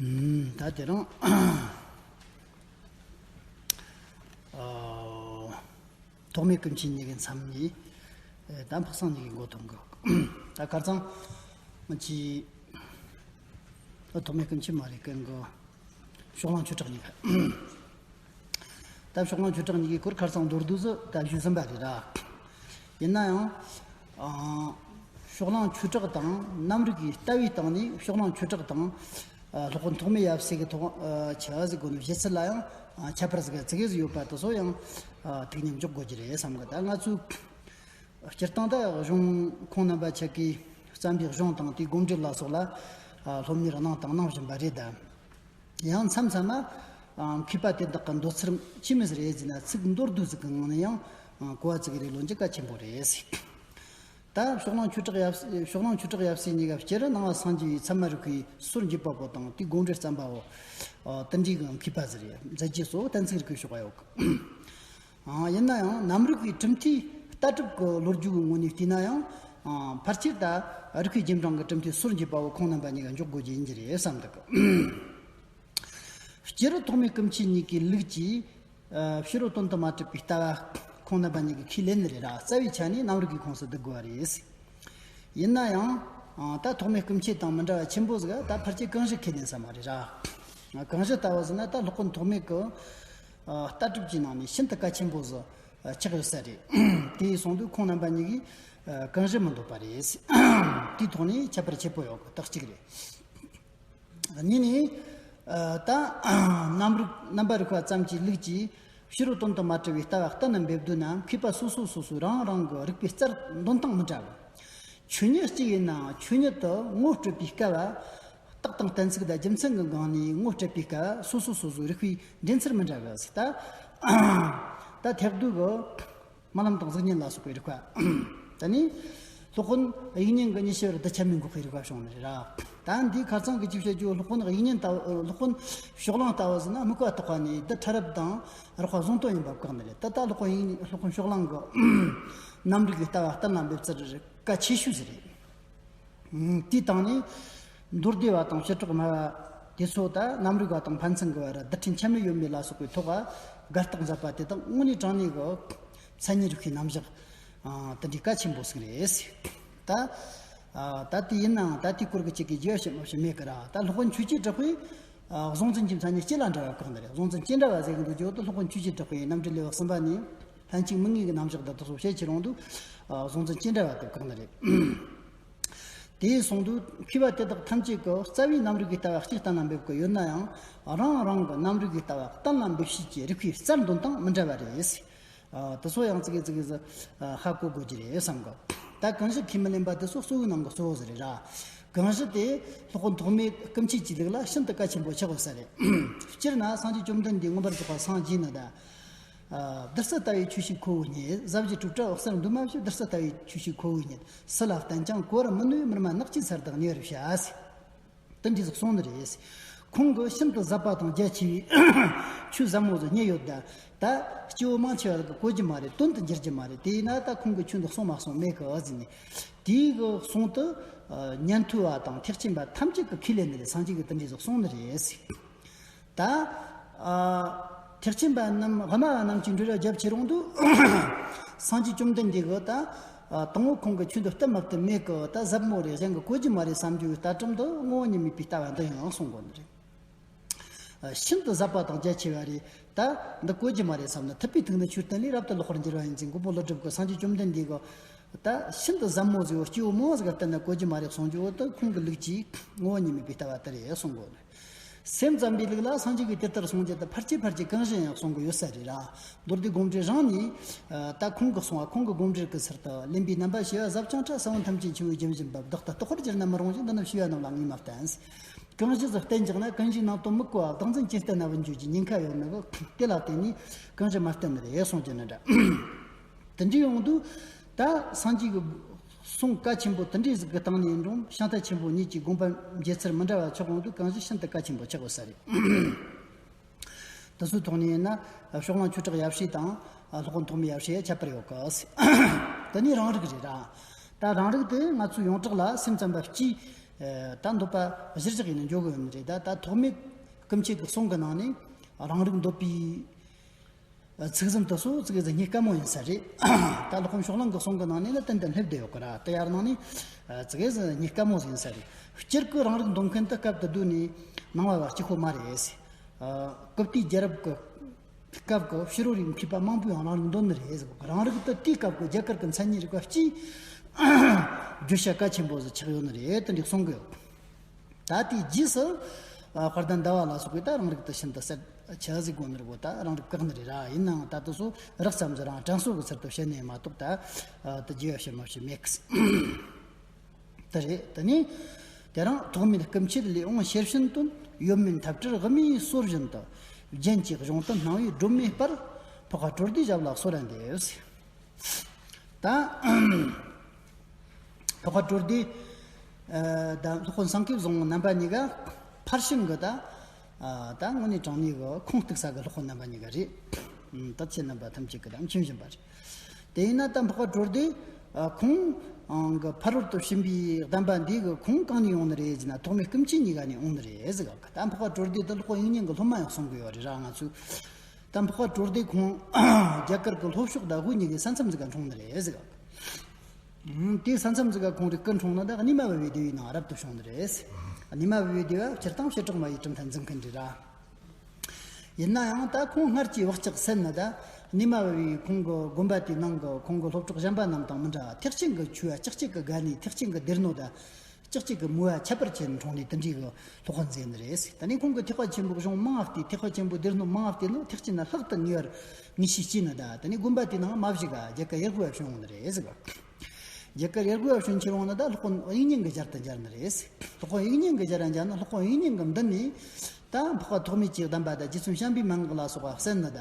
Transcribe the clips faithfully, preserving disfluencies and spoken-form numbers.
ད་དེ་རིང་ཐོགས་མེད་ཀུན་མཁྱེན་གཉིས་ཀྱི་མཚམས་ནས་ད་འཕགས་སེང་གཉིས་ཀྱི་མགོ་ཐོན་གི། ད་ཁ་རྩང་ང་ཚོས་ཐོགས་མེད་ཀུན་མཁྱེན་མ་རེད་ཀན་གི་ཕྱོགས་གླང་ཆོས་གྲགས་གཉིས་ཀ། ད་ཕྱོགས་གླང་ཆོས་གྲགས་གཉིས་ཀྱི་སྐོར་ཁ་རྩང་མདོར་བསྡུས་སུ་ད་ཞུས་ཟིན་པ་རེད་ར། ཡིན་ན་ཡང་ཕྱོགས་གླང་ཆོས་གྲགས་དང་རྣམ་རིག་གི་ལྟ་བའི་སྟེང་ནས་ཕྱོགས་གླང་ཆོས་གྲགས་དང་སློབ་དཔོན་ཐོགས་མེད་ཡབ་སྲས་ཀྱི་ཐོག་ཆ་ཟིག་གོ་ནོ་བཞེད་ཚུལ་ལ་ཡང་ཁྱད་པར་ཟིག་ཙི་གེ་ཟིག་ཡོད་པ་དེ་ཚོ་ཡང་ཐུགས་མཉམ་འཇོག་དགོས་ཀྱི་རེད་བསམ་གི། ད་ང་ཚོས་སྤྱིར་བཏང་ད་གཞུང་ཁོང་རྣམ་པ་ཆ་གིས་བརྩམས་པའི་གཞུང་དང་དེའི་དགོངས་འགྲེལ་ལ་སོགས་ལ་སློབ་གཉེར་གནང་དང་གནང་བཞིན་པ་རེད་ད། ཡང་མཚམས་མཚམས་མ་མཁས་པ་དེ་དག་གི་འདོད་ཚུལ་ཅི་མི་ཟེར་ཡས་ཟེར་ན་ཚིག་མདོར་བསྡུས་ཟིག་གི་ངང་ནས་ཡང་གོ་བ་ཙི་གེ་རེ་ལོན་རྒྱུ་གལ་ཆེན་པོ་རེད། ད་ཕྱོགས་གླང་ཆོས་གྲགས་ཡབ་ཕྱོགས་གླང་ཆོས་གྲགས་ཡབ་སྲས་གཉིས་ཀ་སྤྱིར་སྣང་བ་སངས་རྒྱས་པའི་ཚད་མ་རིག་པའི་སྲོལ་འབྱེད་པ་པོ་དང་དེའི་དགོངས་འགྲེལ་བརྩམས་པ་བོ་དེ་འདྲའི་གི་མཁས་པ་ཟིག་རེད། མཛད་རྗེས་སོགས་གཏན་ཚིགས་རིག་པའི་ཕྱོགས་ཡོད་གི། ཡིན་ན་ཡང་རྣམ་རིག་པའི་གྲུབ་མཐའི་ལྟ་གྲུབ་ཀྱི་ལོ་རྒྱུས་ཀྱི་ངོས་ནས་བལྟས་ན་ཡང་ཕལ་ཆེར་ད་རིགས་པའི་རྗེས་འབྲང་གི་གྲུབ་མཐའི་སྲོལ་འབྱེད་པ་བོ་ཁོང་རྣམ་པ་གཉིས་ཀ་འཇོག་དགོས་རྒྱུ་ཡིན་གྱི་རེད་བསམ་འདུག་སྤྱིར་ཐོགས་མེད་ཀུན་མཁྱེན་གཉིས་ཀྱི་ལུགས་ཀྱིས་ཕྱི་རོལ་དོན་དུ་མ་གྲུབ་པའི་ལྟ་བ་ཁོང་རྣམ་པ་གཉིས་ཀྱིས་ཁས་ལེན་ནི་རེད་ར། རྩ་བའི་ཆ་ནས་རྣམ་རིག་གི་ཁོངས་སུ་བསྡུ་དགོས་པ་རེད། ཡིན་ན་ཡང་ད་ཐོགས་མེད་ཀུན་མཁྱེན་དང་མི་འདྲ་བ་ཆེན་པོ་ཟིག་ད་ཕལ་ཆེར་གང་ཞིག་ཁས་ལེན་ས་མ་རེད་ར། གང་ཞིག་ལྟ་བུ་ཟེར་ན་ད་སློབ་དཔོན་ཐོགས་མེད་ཀྱི་ལྟ་གྲུབ་ཀྱི་ནང་ནས་ཤིན་ཏུ་གལ་ཆེན་པོ་ཟིག་ཆགས་ཡོད་ས་རེད། དེ་ཡིན་སོང་དུས་ཁོང་རྣམ་པ་གཉིས་ཀྱིས་གང་ཞིག་མི་འདོད་པ་རེད། དེའི་ཐོག་ནས་ཁྱད་པར་ཆེ་པོ་ཡོད་གི་དག་གཅིག་རེད། གཉིས་ནས་ད་རྣམ་རིག་རྣམ་པར་རིག་པ་ཙམ་གྱི་ལུགས་ཀྱིས་ཕྱི་རོལ་དོན་དུ་མ་གྲུབ་པའི་ལྟ་བ་གཏན་ལ་འབེབས་འདོད་ན་མཁས་པ་སོ་སོ་སོ་སོའི་རང་རང་གི་རིག་པའི་རྩལ་འདོན་སྟངས་མི་འདྲ་བ། ཆོས་ཉིད་གཅིག་ཡིན་ནའང་ཆོས་ཉིད་དུ་ངོ་སྤྲོད་པའི་སྐབས་རྟགས་དང་གཏན་ཚིགས་དང་རྒྱུ་མཚན་གྱི་སྒང་ནས་ངོ་སྤྲད་པའི་སྐབས་སོ་སོ་སོ་སོའི་རིག་པའི་འགྲན་ཚུལ་མི་འདྲ་བ་ཟིག་ད་ད་ཐེག་བསྡུས་ཀྱི་སྨོན་ལམ་དང་གཟུགས་བརྙན་ལ་སོགས་པའི་རིག་པ། ད་ནི་སློབ་དཔོན་དབྱིག་གཉེན་གྱི་ཉི་ཤུ་བར་རྡུལ་ཆ་མེད་འགོག་པའི་རིག་པ་བྱུང་ནི་རེད་ར། ད་འདིའི་ཁ་རྩང་གི་ཅིག་བཤད་རྒྱུ་སློབ་དཔོན་དབྱིག་གཉེན་ལྟ་བུ་སློབ་དཔོན་ཕྱོགས་གླང་ལྟ་བུ་ཟིན་ན་དམིགས་པ་བརྟག་པ་ནས་རྡུལ་ཕྲ་རབ་དང་རགས་པ་གཟུང་དོན་ཡིན་པ་བཀག་ནི་རེད། ད་ལྟ་སློབ་དཔོན་དབྱིག་གཉེན་སློབ་དཔོན་ཕྱོགས་གླང་གི་རྣམ་རིག་གི་ལྟ་བ་གཏན་ལ་འབེབས་ཚུལ་གལ་ཆེ་ཤོས་ཟིག་རེད། དེའི་སྟེང་ནས་མདོ་སྡེ་བ་དང་བྱེ་བྲག་སྨྲ་བ་དེ་ཚོ་ད་རྣམ་རིག་པ་དང་ཕན་ཚུན་གྱི་བར་རྡུལ་ཕྲན་ཆ་མེད་ཡོད་མེད་ལ་སོགས་པའི་ཐོག་དགག་རྟགས་མཛད་པ་དེ་དག་དངོས་གནས་དྲང་གནས་ཀྱི་མཚན་ཉིད་རིག་པའི་རྣམ་གཞག་དེ་འདྲའི་གལ་ཆེན་པོ་ཟིག་རེད། ད་ད་དེ་ཡིན་ནའང་ད་དེའི་སྐོར་གྱི་ཅིག་གི་རྒྱས་པ་ཞིབ་མོ་ཞིག་མེད་ཀི་ར། ད་སློབ་དཔོན་ཆོས་ཀྱི་གྲགས་པས་གཟུང་འཛིན་གྱི་མཚན་ཉིད་སྐྱེ་ལ་འདྲ་བ་བཀག་ནི་རེད། གཟུང་འཛིན་སྐྱེ་འདྲ་བ་ཟེར་གི་འདུག་རྒྱུ་དེ་སློབ་དཔོན་ཆོས་ཀྱི་གྲགས་པའི་རྣམ་འགྲེལ་ལེའུ་གསུམ་པ་ནས། ལྷན་ཅིག་མི་དངོས་ཀྱི་རྣམ་གཞག་འདི་དག་སོགས་བཤད་ཀྱི་རུང་དུ། གཟུང་འཛིན་ཅི་འདྲ་བ་དེ་བཀག་ནི་རེད། དེ་ཡིན་སོང་དུས་མཁས་པ་དེ་དག་ཐམས་ཅད་ཀྱི་རྩ་བའི་རྣམ་རིག་གི་ལྟ་བ་གཅིག་གཏན་ལ་འབེབས་ཀྱི་ཡོད་ན་ཡང་རང་རང་གི་རྣམ་རིག་གི་ལྟ་བ་གཏན་ལ་འབེབས་བྱེད་ཀྱི་རིག་པའི་རྩལ་འདོན་སྟངས་མི་འདྲ་བ་རེད། དེ་ཚོ་ཡང་ཙི་གེ་ཙི་གེ་ཟིག་ཧ་གོ་དགོས་ཀྱི་རེད་བསམ་གི། ད་གང་ཞིག་ཁས་མི་ལེན་པ་དེ་ཚོ་གཙོ་བོའི་ནང་གི་གཙོ་བོ་ཟིག་རེད་ར། གང་ཞིག་དེ་སློབ་དཔོན་ཐོགས་མེད་ཀུན་མཁྱེན་གྱི་ལུགས་ལ་ཤིན་ཏུ་གལ་ཆེན་པོ་ཆགས་ཡོད་ས་རེད། སྤྱིར་ན་སངས་རྒྱས་བཅོམ་ལྡན་འདས་མངོན་པར་རྫོགས་པ་སངས་རྒྱས་ནི་ད། བདུད་རྩི་ལྟ་བུའི་ཆོས་ཤིག་ཁོ་བོས་རྙེད། ཟབ་ཞི་སྤྲོས་བྲལ་འོད་གསལ་འདུས་མ་བྱས། བདུད་རྩི་ལྟ་བུའི་ཆོས་ཤིག་ཁོ་བོས་རྙེད། སུ་ལ་བསྟན་ཀྱང་གོ་བར་མི་ནུས། མི་སྨྲ་ནགས་ཀྱི་སར་དང་ཉེ་བར་བྱ་ཟེར། དེ་འདྲ་ཟིག་གསུངས་ནི་རེད། ཁོང་གིས་ཤིན་ཏུ་ཟབ་པ་དང་རྒྱ་ཆེ་བའི་ཆོས་ཟབ་མོ་ཟིག་རྙེད་ཡོད་ད། ད་སྐྱེ་བོ་མང་ཆེ་བ་ཟིག་གིས་གོ་རྒྱུ་མ་རེད། དོན་དུ་འགྱུར་རྒྱུ་མ་རེད། དེས་ན་ད་ཁོང་གིས་ཆོས་འདི་གསུངས་མ་གསུངས་མེད་གི་ཟེར་ནས། དེའི་གི་གསུང་དུ་ཉན་ཐོས་པ་དང་ཐེག་ཆེན་པ་ཐམས་ཅད་ཀྱིས་ཁས་ལེན་ནི་རེད། སངས་རྒྱས་ཀྱིས་དེ་འདྲ་ཟིག་གསུངས་ནི་རེད་ཟེར། ད། ཨ། ཐེག་ཆེན་པ་རྣམས་དབུ་མ་པ་རྣམས་ཀྱིས་འགྲེལ་བ་རྒྱབ་ཀྱི་རུང་དུ། སངས་རྒྱས་བཅོམ་ལྡན་འདས་ཀྱིས་ད། ཨ། དང་པོ་ཁོང་གིས་ཆོས་འདི་སྟབས་མ་བསྟུན་མེད་ཀི། ད་ཟབ་མོ་རེད། གཞན་གྱིས་གོ་རྒྱུ་མ་རེད་བསམ་རྒྱུའི་ལྟ་གྲུབ་འདི་ངོ་བོ་ཉིད་མེད་པའི་ལྟ་བ་འདི་ཡིན་གསུང་གོ་ནི་རེད། ཨ། ཤིན་ཏུ་ཟབ་པ་དང་རྒྱ་ཆེ་བ་རེད། ད་འདི་གོ་རྒྱུ་མ་རེད་བསམ་ན་ཐུབ་པའི་ཐུགས་ནི་ཆོས་བསྟན་ལས་རབ་ཏུ་ལོག་པར་འགྱུར་བ་ཡིན་ཟེར། མགོན་པོ་ཀླུ་སྒྲུབ་ཀྱིས་སངས་རྒྱས་བཅོམ་ལྡན་འདས་ཀྱིས། ད་ཤིན་ཏུ་ཟབ་མོ་ཟིག་ཡོད། སྐྱེ་བོ་མང་ཟིག་གིས་བསྟན་ན་གོ་རྒྱུ་མ་རེད་གསུང་རྒྱུ་བོ་དེ་ཁོང་གི་ལུགས་ཀྱིས་ངོ་བོ་ཉིད་མེད་པའི་ལྟ་བ་དེ་རེད་གསུང་གོ་ནི། སེམས་ཙམ་པའི་ལུགས་ལ་སངས་རྒྱས་ཀྱིས་དེ་ལྟར་གསུང་རྒྱུ་དེ་ཕལ་ཆེར་ཕལ་ཆེར་གང་ཞིག་ཡང་གསུང་གི་ཡོད་ས་རེད་ར། མདོ་སྡེ་དགོངས་འགྲེལ་རང་ནས། ད་ཁོང་གིས་གསུངས་པ་ཁོང་གི་དགོངས་འགྲེལ་གྱི་ཚུལ་དུ། ལེན་པའི་རྣམ་པ་ཞེས་པ་ཟབ་ཅིང་ཕྲ། ས་བོན་ཐམས་ཅད་འཆི་བའི་རྒྱུན་བཞིན་པ། བདག་ལྟ་རྟག་པར་གྱུར་ན་མི་རུང་ཞིང་། འདི་རྣམས་ཤེས་པ་རྣམས་ལ་ངས་མ་བསྟན་ཟེར། གང་ཞིག་ཟིག་བསྟན་བཞག་ན་གང་ཞིག་ནང་དོན་མི་གོ་བ་བདག་འཛིན་ཅན་བསྟན་ན་བུད་འགྱུར་གྱི་ཉེན་ཁ་ཡོད་ནི་གི། དེ་ལ་བརྟེན་ནས་གང་ཞིག་མ་བསྟན་ནི་རེད་གསུང་རྒྱུ་ནི་འདྲ། དེ་འདྲ་ཡོང་དུས་ད་སངས་རྒྱས་ཀྱི་གསུང་གལ་ཆེན་པོ་དེ་འདྲའི་ཟིག་གི་སྟེང་ནས་ཡིན་རུང་ཤིང་རྟ་ཆེན་པོ་གཉིས་ཀྱི་དགོངས་པ་འགྱེད་ཚུལ་མི་འདྲ་བ་ཆགས་ཡོང་དུས་གང་ཞིག་ཤིན་ཏུ་གལ་ཆེན་པོ་ཆགས་ཡོད་ས་རེད། དེ་ཚོའི་ཐོག་ནས་ཡིན་ན་ཕྱོགས་གླང་ཆོས་གྲགས་ཡབ་སྲས་དང་སློབ་དཔོན་ཐོགས་མེད་ཡབ་སྲས་ཁྱད་པར་ཡོད་གི། དེ་ནས་རང་རིག་རེད་ར། ད་རང་རིག་དེ་ང་ཚོས་ཡོངས་གྲགས་ལ་སེམས་ཙམ་པ་སྤྱིའི་ ད་འདོད་པ་གཞིར་བཞག་ཡིན་ན་འཇོག་གི་ཡོད་ནི་རེད། ད་ད་ཐོགས་མེད་སྐུ་མཆེད་ཀྱི་གསུང་གི་ནང་ནས་རང་རིག་འདོད་པའི་ཚིག་ཟིན་དུ་སོ་ཙི་གེ་ཟིག་སྙིང་དཀར་མོ་ཡིན་ས་རེད། ད་སློབ་དཔོན་ཕྱོགས་གླང་གི་གསུང་གི་ནང་ནས་ནི་ཏན་ཏན་སླེབས་བསྡད་ཡོད་གི་ར། དེ་ཡར་ནང་ནས་ཙི་གེ་ཟིག་སྙིང་དཀར་མོ་ཟིག་ཡིན་ས་རེད། སྤྱིར་གི་རང་རིག་འདོད་མཁན་དེ་སྐབས་དེ་དུས་ནས་ནང་བ་བ་གཅིག་པོ་མ་རེད། སྐབས་དེའི་རྒྱལ་རབས་ཀྱི་སྐབས་ཀྱི་ཕྱི་རོལ་རིག་མཁས་པ་མང་པོས་ཡང་རང་རིག་འདོད་ནི་རེད་ཟེར་གོ། རང་རིག་དེ་དེའི་སྐབས་ཀྱི་རྒྱ་གར་གྱི་མཚན་ཉིད་རིག་པ་སྤྱིའི་བརྗོད་བྱ་གལ་ཆེན་པོ་ཟིག་ཆགས་ཡོད་ནི་རེད་དེ་འདྲ་གསུང་གི་ཡོད། ད་དེའི་རྗེས་སུ་དཔལ་ལྡན་ཟླ་བ་ལ་སོགས་པས་ད་རང་རིག་དེ་ཤིན་ཏུ་གསལ་ཆ་ཟིག་གོ་ནི་རེད་གོ། ད་རང་རིག་བཀག་ནི་རེད་ར། ཡིན་ནའང་ད་དུང་སོ་རགས་ཙམ་ཟིག་རང་དྲན་གསོ་གི་ཚུལ་དུ་བཤད་ནས་མ་གཏོགས་ད་དེ་རྒྱས་པ་བཤད་མ་བཤད་མེད་གི། དེ་རེད། དེ་ནས་དེ་རིང་ཐོགས་མེད་སྐུ་མཆེད་ལས་འོངས་ཤེར་ཕྱིན་དོན། ཡོད་མེད་འཐབ་བྲལ་དབུ་མའི་སྲོལ་བཞིན་དུ། རྒྱན་གྱི་གཞུང་དུ་སྣང་བའི་སྒྲོན་མེ་སྤར། འཕགས་པ་གྲོལ་སྡེའི་ཞབས་ལ་གསོལ་ར་འདེབས། ད་འཕགས་པ་གྲོལ་སྡེ་ད་སློབ་དཔོན་སེང་གེ་བཟང་པོ་རྣམ་པ་གཉིས་ཀ་ཕར་ཕྱིན་གི་ད། ད་དངོས་གནས་དྲང་གནས་གི་ཁུངས་གཏུགས་ས་གི་སློབ་དཔོན་རྣམ་པ་གཉིས་ཀ་རེད། ད་ཁྱེད་རྣམ་པ་ཐམས་ཅད་ཀྱི་ད་མཁྱེན་བཞིན་པ་རེད། དེ་ཡིན་ན་ད་འཕགས་པ་གྲོལ་སྡེ་ཁོང་གི་ཕ་རོལ་ཏུ་ཕྱིན་པའི་གདམས་པ་འདི་གི་ཁུངས་གང་ནས་ཡོང་ནི་རེད་ཟེར་ན། ཐོགས་མེད་སྐུ་མཆེད་གཉིས་ཀ་ནས་ཡོང་ནི་རེད་ཟེར་གི། ད་འཕགས་པ་གྲོལ་སྡེ་ད་སློབ་དཔོན་དབྱིག་གཉེན་གི་སློབ་མ་ཡང་གསུང་གི་ཡོད་རེད་ར། ང་ཚོས་ད་འཕགས་པ་གྲོལ་སྡེ་ཁོང་རྒྱ་གར་གི་ལྷོ་ཕྱོགས་ད་དབུས་གཉིས་ཀའི་ས་མཚམས་ཟིག་ག་འཁྲུངས་ནི་རེད་ཟེར་གི། དེའི་ས་མཚམས་ཟིག་ག་ཁོང་རིགས་ཀྱི་འཁྲུངས་ན་ད་གནས་མ་བབས་པའི་སྡེ་བའི་ནང་རབ་ཏུ་བྱུང་ནི་རེད། གནས་མ་བབས་པའི་སྡེ་བ་སྤྱིར་བཏང་བྱེ་བྲག་སྨྲ་བའི་གྲུབ་མཐའ་འཛིན་མཁན་རེད་ར། ཡིན་ན་ཡང་ད་ཁོང་སྔར་གྱི་བག་ཆགས་ཟིན་ནི་ད། གནས་མ་བབས་པའི་ཁོང་གི་དགོན་པ་དེའི་ནང་གི་ཁོང་གི་སློབ་གྲོགས་གཞན་པ་རྣམས་དང་མི་འདྲ་བ། ཐེག་ཆེན་གྱི་ཆོས་པ་ལྕགས་ཀྱི་དགའ་ནི། ཐེག་ཆེན་གྱི་སྡེ་སྣོད་ད། ལྕགས་ཀྱི་མོས་པ་ཁྱད་པར་ཅན་འཁྲུངས་ནས་དེ་འདྲའི་གི་སློབ་དཔོན་མཛད་ནི་རེད། ད་ནི་ཁོང་གི་ཐེག་པ་ཆེན་པོའི་གཞུང་མང་བ་བལྟས། ཐེག་པ་ཆེན་པོའི་སྡེ་སྣོད་མང་བ་བལྟས་ནོ། ཐེག་ཆེན་ན་ལྷག་ཏུ་ངེས་པར་ངེས་ཤེས་སྐྱེས་ནི་ད། ད་ནི་དགོན་པ་དེའི་ནང་མ་བཞུགས་ག་རྒྱ་གར་ཡུལ་དབུས་བ་བྱོན་འོང་ནི་རེད་ཟེར་གི། རྒྱ་གར་ཡུལ་དབུས་བ་བྱོན་ཁྱེར་འོང་ན་ད་སློབ་དཔོན་དབྱིག་གཉེན་གྱི་ཞལ་དུ་མཇལ་ནི་རེད། སློབ་དཔོན་དབྱིག་གཉེན་གྱི་ཞལ་ལ་མཇལ་ན་སློབ་དཔོན་དབྱིག་གཉེན་གྱི་མདུན་ནས་ད་འཕགས་པ་ཐོགས་མེད་ཀྱི་གདམས་པ་དང་རྗེ་བཙུན་བྱམས་པའི་མན་ངག་ལ་སོགས་པ་གསན་ནི་ད།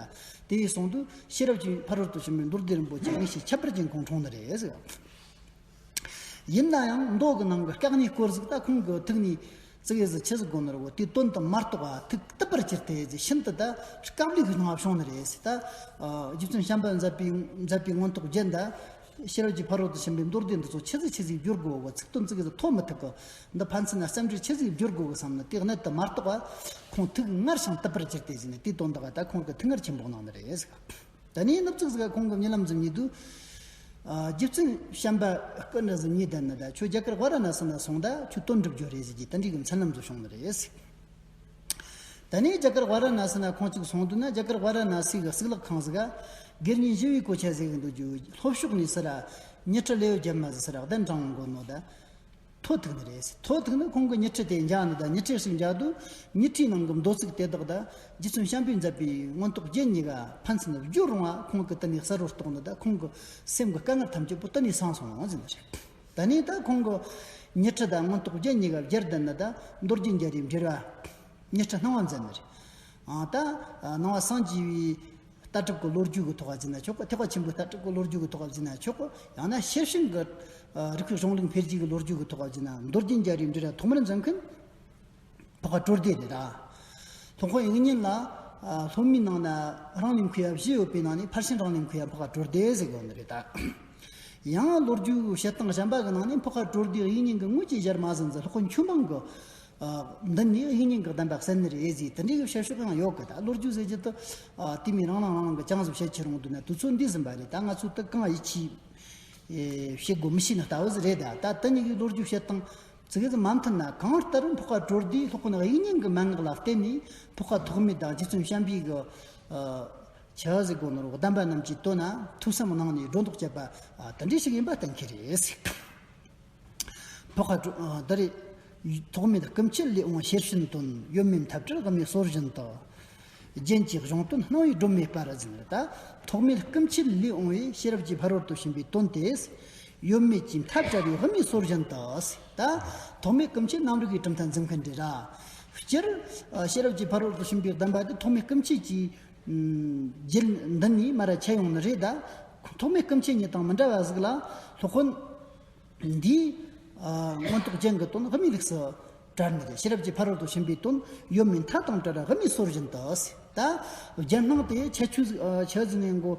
དེ་ཡི་གསུང་དུ་ཤེས་རབ་ཀྱི་ཕ་རོལ་ཏུ་ཕྱིན་པའི་མདོ་སྡེ་རིན་པོ་ཆེ་ངེས་ཤེས་ཁྱད་པར་ཅན་ཁོང་འཁྲུངས་ནི་རེད་ཟེར། ཡིན་ན་ཡང་མདོ་གི་ནང་གི་སྐག་ཉིད་སྐོར་ཟིག་ད་ཁོང་གི་ཐུགས་ནས་ཙི་གེ་ཟིག་ཆི་ཟིག་གོ་ནི་རེད་གོ། དེའི་དོན་དུ་མ་རྟོགས་པ་ཐུགས་དུབ་པར་གྱུར་ཏེ་ཟེར། ཤིན་ཏུ་ད་སྐབས་ལས་ཀྱི་སྣང་བ་བྱུང་ནི་རེད་ཟེར། ད་རྗེ་བཙུན་བྱམས་པ་མཛད་པའི་མཛད་པའི་མངོན་རྟོགས་རྒྱན་ད། ཤེས་རབ་ཀྱི་ཕ་རོལ་ཏུ་ཕྱིན་པའི་མདོ་སྡེ་འདི་ཚོ་ཆི་ཟིག་ཆི་ཟིག་བསྒྱུར་དགོས་གོ། ཚིག་དོན་ཙི་གེ་ཟིག་ཐོ་མི་ཐུག་གི། འདི་ཕན་ཚུན་ན་རྩོམ་འབྲི་ཆི་ཟིག་བསྒྱུར་དགོས་གི་བསམ་ནས་དེ་གནད་དུ་མ་རྟོགས་པ་ཁོང་ཐུགས་སྔར་ཞིང་དུབ་པར་གྱུར་ཏེ་ཟེར་ནས། དེའི་དོན་དག་ད་ཁོང་གི་ཐུགས་སྔར་ཆེན་པོ་གནང་ནི་རེད་ཟེར། ད་ནི་ནུབ་ཙིག་ཟིག་ཁོང་གི་རྨི་ལམ་ཟིག་ཉིད་དུ། རྗེ་བཙུན་བྱམས་པ་སྐུ་འདྲ་ཟིག་ཉིད་བསྡད་ནི་ད། ཁྱོད་རྒྱ་གར་ཝཱ་ར་ཎ་སི་ན་སོང་ད་ཁྱོད་དོན་འགྲུབ་རྒྱུ་རེད་ཟེར་གྱི་ད་འདྲའི་གི་མཚན་ལམ་ཟིག་བྱུང་ནི་རེད་ཟེར། ད་ནི་རྒྱ་གར་ཝཱ་ར་ཎ་སི་ན་ཁོང་གཅིག་སོང་དུས་ན། རྒྱ་གར་ཝཱ་ར་ཎ་སི་གི་གཙུག་ལག་ཁང་ཟིག་ག་དགེ་བསྙེན་ཞི་བའི་གོ་ཆ་ཟེར་གི་འདུག་རྒྱུ། ལྷོ་ཕྱོགས་ནས་སི་ར་ཉི་ཁྲི་ལེའུ་བརྒྱ་མ་ཟིག་སི་ར་གདན་དྲངས་འོང་གོ་ནོ་ད། ཐོ་ཐུག་ནི་རེད། ཐོ་ཐུག་ནི་ཁོང་གི་ཉི་ཁྲི་དེ་མཇལ་ནི་ད། ཉི་ཁྲི་ཞིག་མཇལ་དུས་ཉི་ཁྲིའི་ནང་གི་མདོ་ཚིག་དེ་དག་ད་རྗེ་བཙུན་བྱམས་པས་མཛད་པའི་མངོན་རྟོགས་རྒྱན་གཉིས་ཀ་ཕན་ཚུན་བསྒྱུར་རུང་བ་ཁོང་གི་དེ་ནས་གསལ་བོར་རྟོགས་ནི་ད། ཁོང་གི་སེམས་ཀྱི་དཀའ་ངལ་ཐམས་ཅད་པོ་དེ་ནས་སངས་སོང་ཟེར་ནི་རེད། ད་ནི་ད་ཁོང་གི་ཉི་ཁྲི་དང་མངོན་རྟོགས་རྒྱན་གཉིས་ཀ་སྦྱར་བསྡད་ནི་ད། མདོ་རྒྱན་རྒྱལ་རིགས་འགྲེལ་བ་ཉི་ཁྲི་སྣང་བ་མཛད་ནི་རེད། ཨ་ད་ཨ་ནང་པ་སངས་རྒྱས་པའི་ལྟ་གྲུབ་ཀྱི་ལོ་རྒྱུས་ཀྱི་ཐོག་ལ་བརྩིས་ན་ཆོག་གི། ཐེག་པ་ཆེན་པོའི་ལྟ་གྲུབ་ཀྱི་ལོ་རྒྱུས་ཀྱི་ཐོག་ལ་བརྩིས་ན་ཆོག་གི། ཡང་ན་ཤེར་ཕྱིན་གྱི་ཨ་རིགས་པའི་གཞུང་ལུགས་འཕེལ་རྒྱས་ཀྱི་ལོ་རྒྱུས་ཀྱི་ཐོག་ལ་བརྩིས་ན། མདོ་རྒྱན་རྒྱལ་རིགས་འགྲེལ་བ་ཐོག་མར་མཛད་མཁན་འཕགས་པ་གྲོལ་སྡེ་རེད་ད། སློབ་དཔོན་དབྱིག་གཉེན་ལ་ཨ་སློབ་མའི་ནང་ན་རང་ལས་མཁས་པ་བཞི་ཡོད་པའི་ནང་ནས་ཕར་ཕྱིན་རང་ལས་མཁས་པ་འཕགས་པ་གྲོལ་སྡེ་ཟེར་གོ་ནི་རེད་ད། ཡང་ལོ་རྒྱུས་བཤད་སྟངས་གཞན་པ་གི་ནང་ནས་འཕགས་པ་གྲོལ་སྡེ་དབྱིག་གཉེན་གྱི་དངོས་ཀྱི་ཞལ་མ་ཟིན་ཟིན་སློབ་དཔོན་ཆོས་འཕགས་ཀྱི་ཨ་མདུན་ནས་དབྱིག་གཉེན་གྱི་གདམས་པ་གསན་ནི་རེད་ཟེར། དེ་འདྲའི་གི་བཤད་ཕྱོགས་ཡང་ཡོད་གི། ད་ལོ་རྒྱུས་ཟེར་རྒྱུ་དེ་ཨ་དེ་མིན་རང་རང་རང་རང་གི་ཅང་ཟིག་བཤད་ཁྱེར་འོང་དུས་ན་དུས་ཚོད་འདི་ཟིན་པ་རེད། ད་ང་ཚོ་དེ་གང་ཡིད་ཆེས་ཨེ་བྱེད་དགོས་མི་ཤེས་ནི་ལྟ་བུ་ཟིག་རེད། ད་ད་དེ་གཉིས་ཀྱི་ལོ་རྒྱུས་བཤད་སྟངས་ཙི་གེ་ཟིག་མ་མཐུན་ན། གང་ལྟར་འཕགས་པ་གྲོལ་སྡེས་སློབ་དཔོན་དབྱིག་གཉེན་གྱི་མན་ངག་ལ་བརྟེན་ནས་འཕགས་པ་ཐོགས་མེད་དང་རྗེ་བཙུན་བྱམས་པའི་གི་ཨ་ཆི་ཟིག་གོ་ནོ་རུ་གདམས་པ་རྣམས་ཀྱི་དོན་ན་ཐོས་བསམ་གནང་ནས་སྒྲོ་འདོགས་བཅད་པ་ཨ་དེ་འདྲ་ཞིག་ཡིན་པ་གཏན་འཁེལ་རེད། འཕགས་པ་གྲོལ་ཨ་ད་རེས་ཐོགས་མེད་སྐུ་མཆེད་ལས་འོངས་ཤེར་ཕྱིན་དོན། ཡོད་མེད་འཐབ་བྲལ་དབུ་མའི་སྲོལ་བཞིན་དུ། རྒྱན་གྱི་གཞུང་དོན་སྣང་བའི་སྒྲོན་མེ་སྤར་ཟེར་ནས། ད་ཐོགས་མེད་སྐུ་མཆེད་ལས་འོངས་པའི་ཤེས་རབ་ཀྱི་ཕ་རོལ་ཏུ་ཕྱིན་པའི་དོན་དེ། ཡོད་མེད་ཀྱི་འཐབ་བྲལ་བའི་དབུ་མའི་སྲོལ་བཞིན་དུ། ད་ཐོགས་མེད་སྐུ་མཆེད་རྣམ་རིག་གི་གྲུབ་མཐའ་འཛིན་མཁན་རེད་ར། སྤྱིར་ཨ་ཤེས་རབ་ཀྱི་ཕ་རོལ་ཏུ་ཕྱིན་པའི་གདམས་པ་དེ་ཐོགས་མེད་སྐུ་མཆེད་ཀྱི་ཨམ་རྒྱུད་འདི་ནས་མར་ར་ཁྱེར་ཡོང་ནི་རེད། ད་ཐོགས་མེད་སྐུ་མཆེད་ཉིད་དང་མི་འདྲ་བ་ཟིག་ལ་སློབ་དཔོན་འདིས་ཨ་མངོན་རྟོགས་རྒྱན་གྱི་དོན་དབུ་མའི་ལུགས་སུ་བཀྲལ་ནི་རེད། ཤེས་རབ་ཀྱི་ཕ་རོལ་ཏུ་ཕྱིན་པའི་དོན་ཡོད་མེད་མཐའ་དང་བྲལ་བའི་དབུ་མའི་སྲོལ་བཞིན་དུ་ཟེར། ད་རྒྱན་སྣང་དེ་ཁྱད་ཆོས་ཨ་ཆི་ཟིག་ནས་གོ།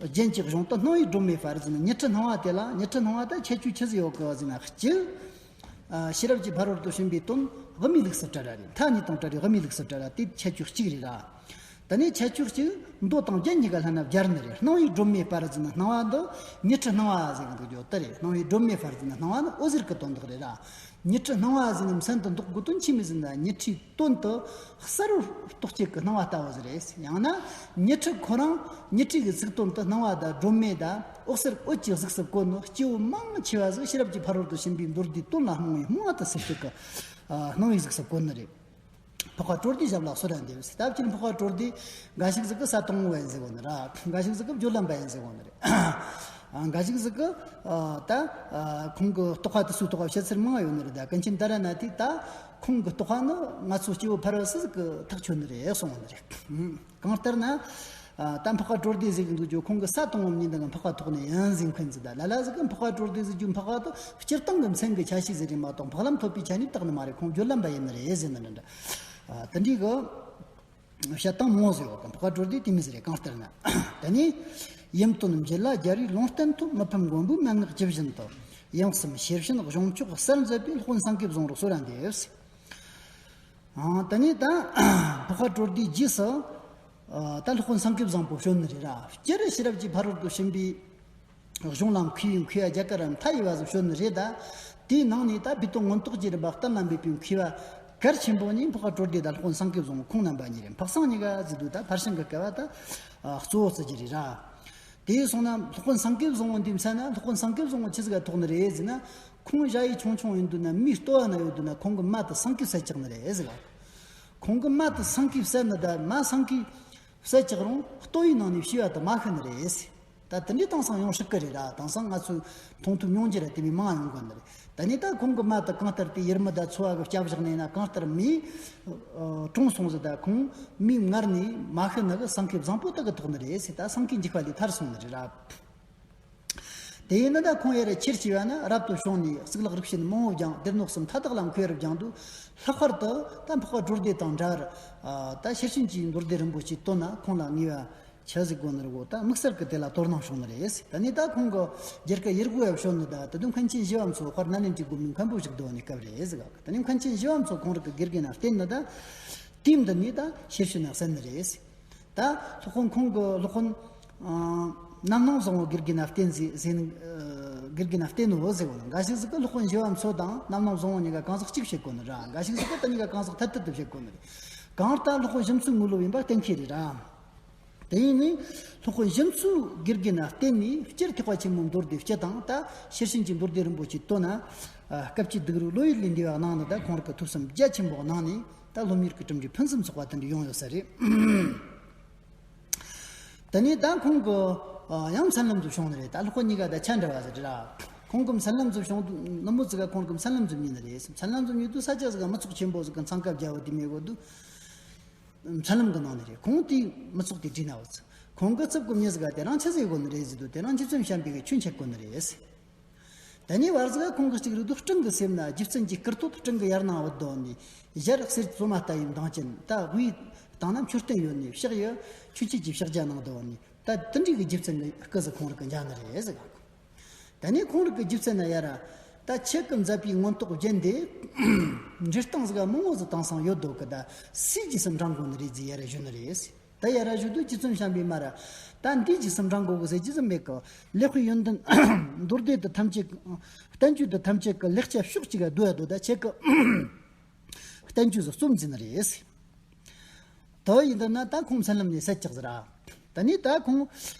རྒྱན་གྱི་གཞུང་དུ་སྣང་བའི་སྒྲོན་མེ་སྤར་ཟེར་ན། ཉི་ཁྲི་སྣང་བ་དེ་ལ། ཉི་ཁྲི་སྣང་བ་ད་ཁྱད་ཆོས་ཆི་ཟིག་ཡོད་གི་ཟེར་ན། གཅིག་ ཨ། ཤེས་རབ་ཀྱི་ཕ་རོལ་ཏུ་ཕྱིན་པའི་དོན་དབུ་མའི་ལུགས་སུ་བཀྲལ་ར་རེད། མཐའ་གཉིས་དང་བྲལ་བའི་དབུ་མའི་ལུགས་སུ་བཀྲལ་ར་དེ་ཁྱད་ཆོས་གཅིག་རེད་ར། དེ་ནས་ཁྱད་ཆོས་གཅིག་མདོ་དང་རྒྱན་གཉིས་ཀ་ལྷན་ན་སྦྱར་ནི་རེད། སྣང་བའི་སྒྲོན་མེ་སྤར་ཟེར་ན་སྣང་བ་འདི་ཉི་ཁྲི་སྣང་བ་ཟེར་གི་འདུག་རྒྱུ་དེ་རེད། སྣང་བའི་སྒྲོན་མེ་སྤར་ཟེར་ན་སྣང་བ་ནི་འོད་ཟེར་གི་དོན་དག་རེད་ར། ཉི་ཁྲི་སྣང་བ་ཟེར་ནི་མཚན་དུ་འདོགས་དགོས་དོན་ཆི་མོ་ཟེར་ན། ཉི་ཁྲིའི་དོན་དུ་གསལ་བོར་རྟོགས་བྱེད་ཀྱི་སྣང་བ་ལྟ་བུ་ཟིག་རེད། ཡང་ན་ཉི་ཁྲི་ཁོ་རང་ཉི་ཁྲི་གི་གཟུགས་དོན་དུ་སྣང་བ་དང་སྒྲོན་མེ་དང་འོད་ཟེར་འོད་ཀྱི་གཟུགས་སུ་བཀོད་ནོ་སྐྱེ་བོ་མང་ཆེ་བ་ཟིག་ཤེས་རབ་ཀྱི་ཕ་རོལ་ཏུ་ཕྱིན་པའི་མདོ་སྡེའི་དོན་ལ་རྨོངས་པའི་རྨོངས་པ་དེ་སེལ་བྱེད་ཀྱི་ཨ་སྣང་བའི་གཟུགས་སུ་བཀོད་ནི་རེད། འཕགས་པ་གྲོལ་སྡེའི་ཞབས་ལ་གསོལ་ར་འདེབས། སྟབས་ཀྱིས་འཕགས་པ་གྲོལ་སྡེ་འགའ་ཞིག་ཟིག་གིས་ས་དང་པོ་ཡིན་ཟེར་གོ་ནི་ར། འགའ་ཞིག་ཟིག་གིས་སྦྱོར་ལམ་པ་ཡིན་ཟེར་གོ་ནི་རེད། ཨ། འགའ་ཞིག་ཟིག་གིས་ཨ་ད་ཨ་ཁོང་གི་རྟོགས་པ་དེ་ཚོའི་ཐོག་བཤད་ཚུལ་མང་ཡོད་ནི་རེད། ད་ཀུན་མཁྱེན་ཏཱ་ར་ནཱ་ཐས་ད་ཁོང་གི་རྟོགས་པ་ནི་ང་ཚོ་སྐྱེ་བོ་ཕལ་བ་སུ་ཟིག་གིས་ཐག་ཆོད་ནི་རེད་གསུངས་ནི་རེད། གང་ལྟར་ན། ཨ་ད་འཕགས་པ་གྲོལ་སྡེ་ཟེར་གི་འདུག་རྒྱུ་ཁོང་གི་ས་དང་པོ་ཉིད་འདི་གི་འཕགས་པ་ཐོག་ནས་ཡིན་ཟེར་མཁན་ཟིག་ད་ལ་ལ་ཟིག་གིས་འཕགས་པ་གྲོལ་སྡེ་ཟེར་རྒྱུ་འཕགས་པ་དེ་སྤྱིར་བཏང་གི་མཚན་གི་ཆ་ཤས་ཟིག་རེད་མ་གཏོགས་འཕགས་ལམ་ཐོབ་པའི་ཆ་ནས་བཏགས་ནི་མ་རེད། ཁོང་སྦྱོར་ལམ་པ་ཡིན་ནི་རེད་ཟེར་ནི་འདྲ་འདྲ། ཨ་དེ་འདྲའི་གི་བཤད་སྟངས་མང་ཟེར་བ་དང་། འཕགས་པ་གྲོལ་སྡེ་དེ་མོ་ཟིག་རེད། གང་ལྟར་ན། དེ་ནས་ཡུམ་དོན་འབྱེད་ལ་རྒྱལ་བའི་ལུང་བསྟན་ཐོབ། མི་ཕམ་མགོན་པོའི་མན་ངག་ཇི་བཞིན་དུ། ཡང་སེམས་ཤེར་ཕྱིན་གཞུང་མཆོག་གསལ་མཛད་པའི། སློབ་དཔོན་སེང་གེ་བཟང་པོར་གསོལ་ར་འདེབས། ཨ་དེ་ནས་ད་འཕགས་པ་གྲོལ་སྡེའི་རྗེས་སུ་ཨ་ད་སློབ་དཔོན་སེང་གེ་བཟང་པོ་བྱོན་ནི་རེད་ར། སྤྱིར་ཤེས་རབ་ཀྱི་ཕ་རོལ་ཏུ་ཕྱིན་པའི་གཞུང་ལ་མཁས་པའི་མཁས་པ་རྒྱ་གར་ར་མཐའ་ཡས་པ་ཟིག་བྱོན་ནི་རེད། ད་དེའི་ནང་ནས་ད་བཻ་ཏོབ་མངོན་རྟོགས་ཀྱི་རིམ་པ་གཏན་ལ་འབེབས་པའི་མཁས་པ་གལ་ཆེན་པོ་གཉིས་འཕགས་པ་གྲོལ་སྡེ་དང་སློབ་དཔོན་སེང་གེ་བཟང་པོ་ཁོང་རྣམ་པ་གཉིས་རེད། འཕགས་སེང་གཉིས་ཀ་ཟེར་དུས་ད་ཕར་ཕྱིན་གྱི་སྐབས་བ་ད་གཙོ་བོ་བརྩི་རྒྱུ་རེད་ར། དེ་སོང་ན་སློབ་དཔོན་སེང་གེ་བཟང་པོ་འདི་མཚན་ན། སློབ་དཔོན་སེང་གེ་བཟང་པོ་ཆི་ཟིག་ག་ཐུག་ནི་རེད་ཟེར་ན། ཁོང་ཞ་ཡི་ཆུང་ཆུང་ཡིན་དུས་ན་མིའི་ལྟོ་བ་ན་ཡོད་དུས་ན་ཁོང་གི་མ་དེ་སེང་གེས་བསད་བཅུག་ནི་རེད་ཟེར་ག་ཁོང་གི་མ་དེ་སེང་གེས་བསད་ནི། ད་མ་སེང་གེས་བསད་བཅུག་རུང་ལྟོ་བའི་ནང་ནས་ཤི་བ་དེ་མ་ཤི་ནི་རེད་ཟེར། ད་དེ་འདྲའི་དེང་སང་ཡོང་སྲིད་གི་རེད་ར། དེང་སང་ང་ཚོས་མཐོང་ཐོས་མྱོང་རྒྱུ་ར་དེ་མོ་མང་ཡོང་གི་ནི་རེད། ད་ནི་ད་ཁོང་གི་མ་དེ་གང་ལྟར་དེ་ཡུར་མི་དང་ཚོ་བ་གི་སྐྱབས་བཞག་ནས་ན། གང་ལྟར་མིས་ཨ་གྲོངས་སོང་ཟིག་ད་ཁོང་མིས་མངལ་ནས་མ་ཤི་ནི་གི་སེང་གེ་བཟང་པོ་དག་གིས་ཐོག་ནི་རེད་ཟེར། ད་སེང་གེའི་འཇིགས་པ་ལས་ཐར་སོང་ནི་རེད་ར། དེ་ཡིན་ན་ད་ཁོང་ཡར་ཁྱེར་སྐྱེས་པ་ན་རབ་ཏུ་བྱུང་ནས་གཙུག་ལག་རིགས་ཞེན་མང་བོ་སྦྱངས། སྡེ་སྣོད་གསུམ་མཐའ་དག་ལ་མཁས་པར་སྦྱངས་དུས། ལྷག་པར་དུ་ད་འཕགས་པ་གྲོལ་སྡེ་དང་འདྲ་བར་ཨ་ད་ཤེར་ཕྱིན་གྱི་མདོ་སྡེ་རིན་པོ་ཆེའི་དོན་ན་ཁོང་ལ་ངེས་པ་ཆི་ཟིག་དགོས་ནི་རེད་གོ། ད་དམིགས་བསལ་གྱི་དེ་ལ་དོ་སྣང་བྱུང་ནི་རེད། ད་ནི་ད་ཁོང་གི་རྒྱུད་སྐུ་ཡུར་གོ་ཡ་བྱོན་ནི། ད་དེ་དུས་མཁན་ཆེན་ཞི་བ་འཚོ་དཔལ་ནཱ་ལེནྡྲའི་སྒོ་མོའི་མཁན་པོ་ཞིག་སྡོད་ནི་སྐབས་རེད་ཟེར་ག་ད་ནི་མཁན་ཆེན་ཞི་བ་འཚོ་ཁོང་རང་གི་དགེ་རྒན་ན་བསྟེན་ནི། ད་དུས་འདི་ནས་ད་ཤེར་ཕྱིན་ན་གསན་ནི་རེད། ད་སློབ་དཔོན་ཁོང་གི་སློབ་དཔོན་ཨ་རྣམ་སྣང་བཟང་པོ་དགེ་རྒན་ན་བསྟེན་ཟེར་ཟེར་ནི། ཨ་དགེ་རྒན་ན་བསྟེན་ནོ་ཟེར་གོ་ནི། འགའ་ཞིག་ཟིག་གིས་སློབ་དཔོན་ཞི་བ་འཚོ་དང་རྣམ་སྣང་བཟང་པོ་གཉིས་ཀ་གང་ཟག་གཅིག་བྱེད་གོ་ནི་ར། འགའ་ཞིག་ཟིག་གིས་དེ་གཉིས་ཀ་གང་ཟག་ཐ་དད་དུ་བྱེད་གོ་ནི་རེད། གང་ལྟར་སློབ་དཔོན་ཞི་འཚོའི་དངོས་སློབ་ཡིན་པ་གཏན་འཁེལ་རེད་ར། དེ་ཡིན་ནི་སློབ་དཔོན་ཞི་འཚོའི་དགེ་རྒན་ན་བསྟེན་ནས་སྤྱིར་ཐེག་པ་ཆེན་པོའི་མདོ་སྡེ་སྤྱི་དང་ད་ཤེར་ཕྱིན་གྱི་མདོ་སྡེ་རིན་པོ་ཆེའི་དོན་ན་ཨ་སྐབས་ཀྱི་གདུགས་རིགས་བློ་ཡུལ་ལས་འདས་པ་གནང་ནི། ད་ཁོང་རང་གི་ཐུགས་བསམ་རྒྱ་ཆེན་པོ་གནང་ནས། ད་སློབ་གཉེར་གྱི་གྲུབ་འབྲས་ཕུན་སུམ་ཚོགས་པ་དེ་འདྲ་ཡོང་ཡོད་ས་རེད། དེ་ནས་ད་ཁོང་གི་ཨ་ཡང་མཚན་ལམ་དུ་བྱུང་ནི་རེད། ད་སློབ་དཔོན་གཉིས་ཀ་ད་ཆ་འདྲ་བ་ཟིག་རེད་ར། ཁོང་གི་མཚན་ལམ་དུ་བྱུང་དུས་ནུབ་མོ་ཟིག་ག་ཁོང་གི་མཚན་ལམ་དུ་ཉིད་ནི་རེད། མཚན་ལམ་དུ་ཉིད་དུས་ས་ཆ་ཟིག་ག་མི་ཚོགས་ཆེན་པོ་ཟིག་གི་འཚང་ཁ་རྒྱག་པ་དེ་མེད་གོ་དུས། མཚན་ལམ་གྱི་ནང་ནས་རེད། ཁོང་དེའི་མི་ཚོགས་དེ་བྲིས་ན་འོ་ཚོ། ཁོང་གི་རྩིབ་གི་མྱི་ཟིག་ག་དེ་རིང་ཆི་ཟེར་གོ་ནི་རེད་ཟེར་དུས། དེ་རིང་རྗེ་བཙུན་བྱམས་པའི་གི་ཆོས་འཆད་གོ་ནི་རེད། དེ་ནས་བར་ཟིག་ག་ཁོང་གི་གཅིག་རེད་དུས། སྤྲིན་གྱི་ཟེར་ན་རྗེ་བཙུན་གྱི་སྐུ་སྟོད། སྤྲིན་གྱི་ཡར་སྣང་བུད་དོ་ནི། ཞལ་གསེར་བཙོ་མ་ལྟ་བུའི་མདངས་ཅན། ད་དབུའི་སྟེང་ན་མཆོད་རྟེན་ཡོད་ནི། ཕྱག་གཡས་ཆོས་འཆད་ཀྱི་ཕྱག་རྒྱ་གནང་དོ་ནི། ད་དེ་འདྲའི་གི་རྗེ་བཙུན་གྱི་སྐུ་ཟིག་ཁོང་རང་གིས་མཇལ་ནི་རེད་ཟེར་ག་ད་ནི་ཁོང་རང་གི་རྗེ་བཙུན་ན་ཡར་ར། ད་ཁྱེད་ཀྱིས་མཛད་པའི་མངོན་རྟོགས་རྒྱན་དེ་འབྲི་སྟངས་ཟིག་མང་བོ་ཟིག་དེང་སང་ཡོད་དོ་གི། ད་སུའི་རྗེས་སུ་འབྲང་དགོས་ནི་རེད་ཟེར་ཡར་ར་ཞུ་ནི་རེད། ད་ཡར་ར་ཞུ་དུས་རྗེ་བཙུན་བྱམས་པས་མར་ར། ད་འདིའི་རྗེས་སུ་འབྲང་དགོས་གི་ཟེར་རྒྱུ་ཟིག་མེད་གི། ལེགས་པའི་ཡོན་ཏན་མདོ་སྡེ་དེ་ཐམས་ཅད་ཀྱི། བསྟན་བཅོས་དེ་ཐམས་ཅད་ཀྱི་ལེགས་ཆ་ཕྱོགས་གཅིག་ག་བསྡུ་བ་དོ། ད་ཁྱེད་ཀྱིས་བསྟན་བཅོས་སུ་རྩོམ་ཟེར་ནི་རེད། དེ་ཡིན་དུས་ན་ད་ཁོང་མཚན་ལམ་ནས་བསད་ཅིག་ཟེར་ར། ད་ནི་ད་ཁོང་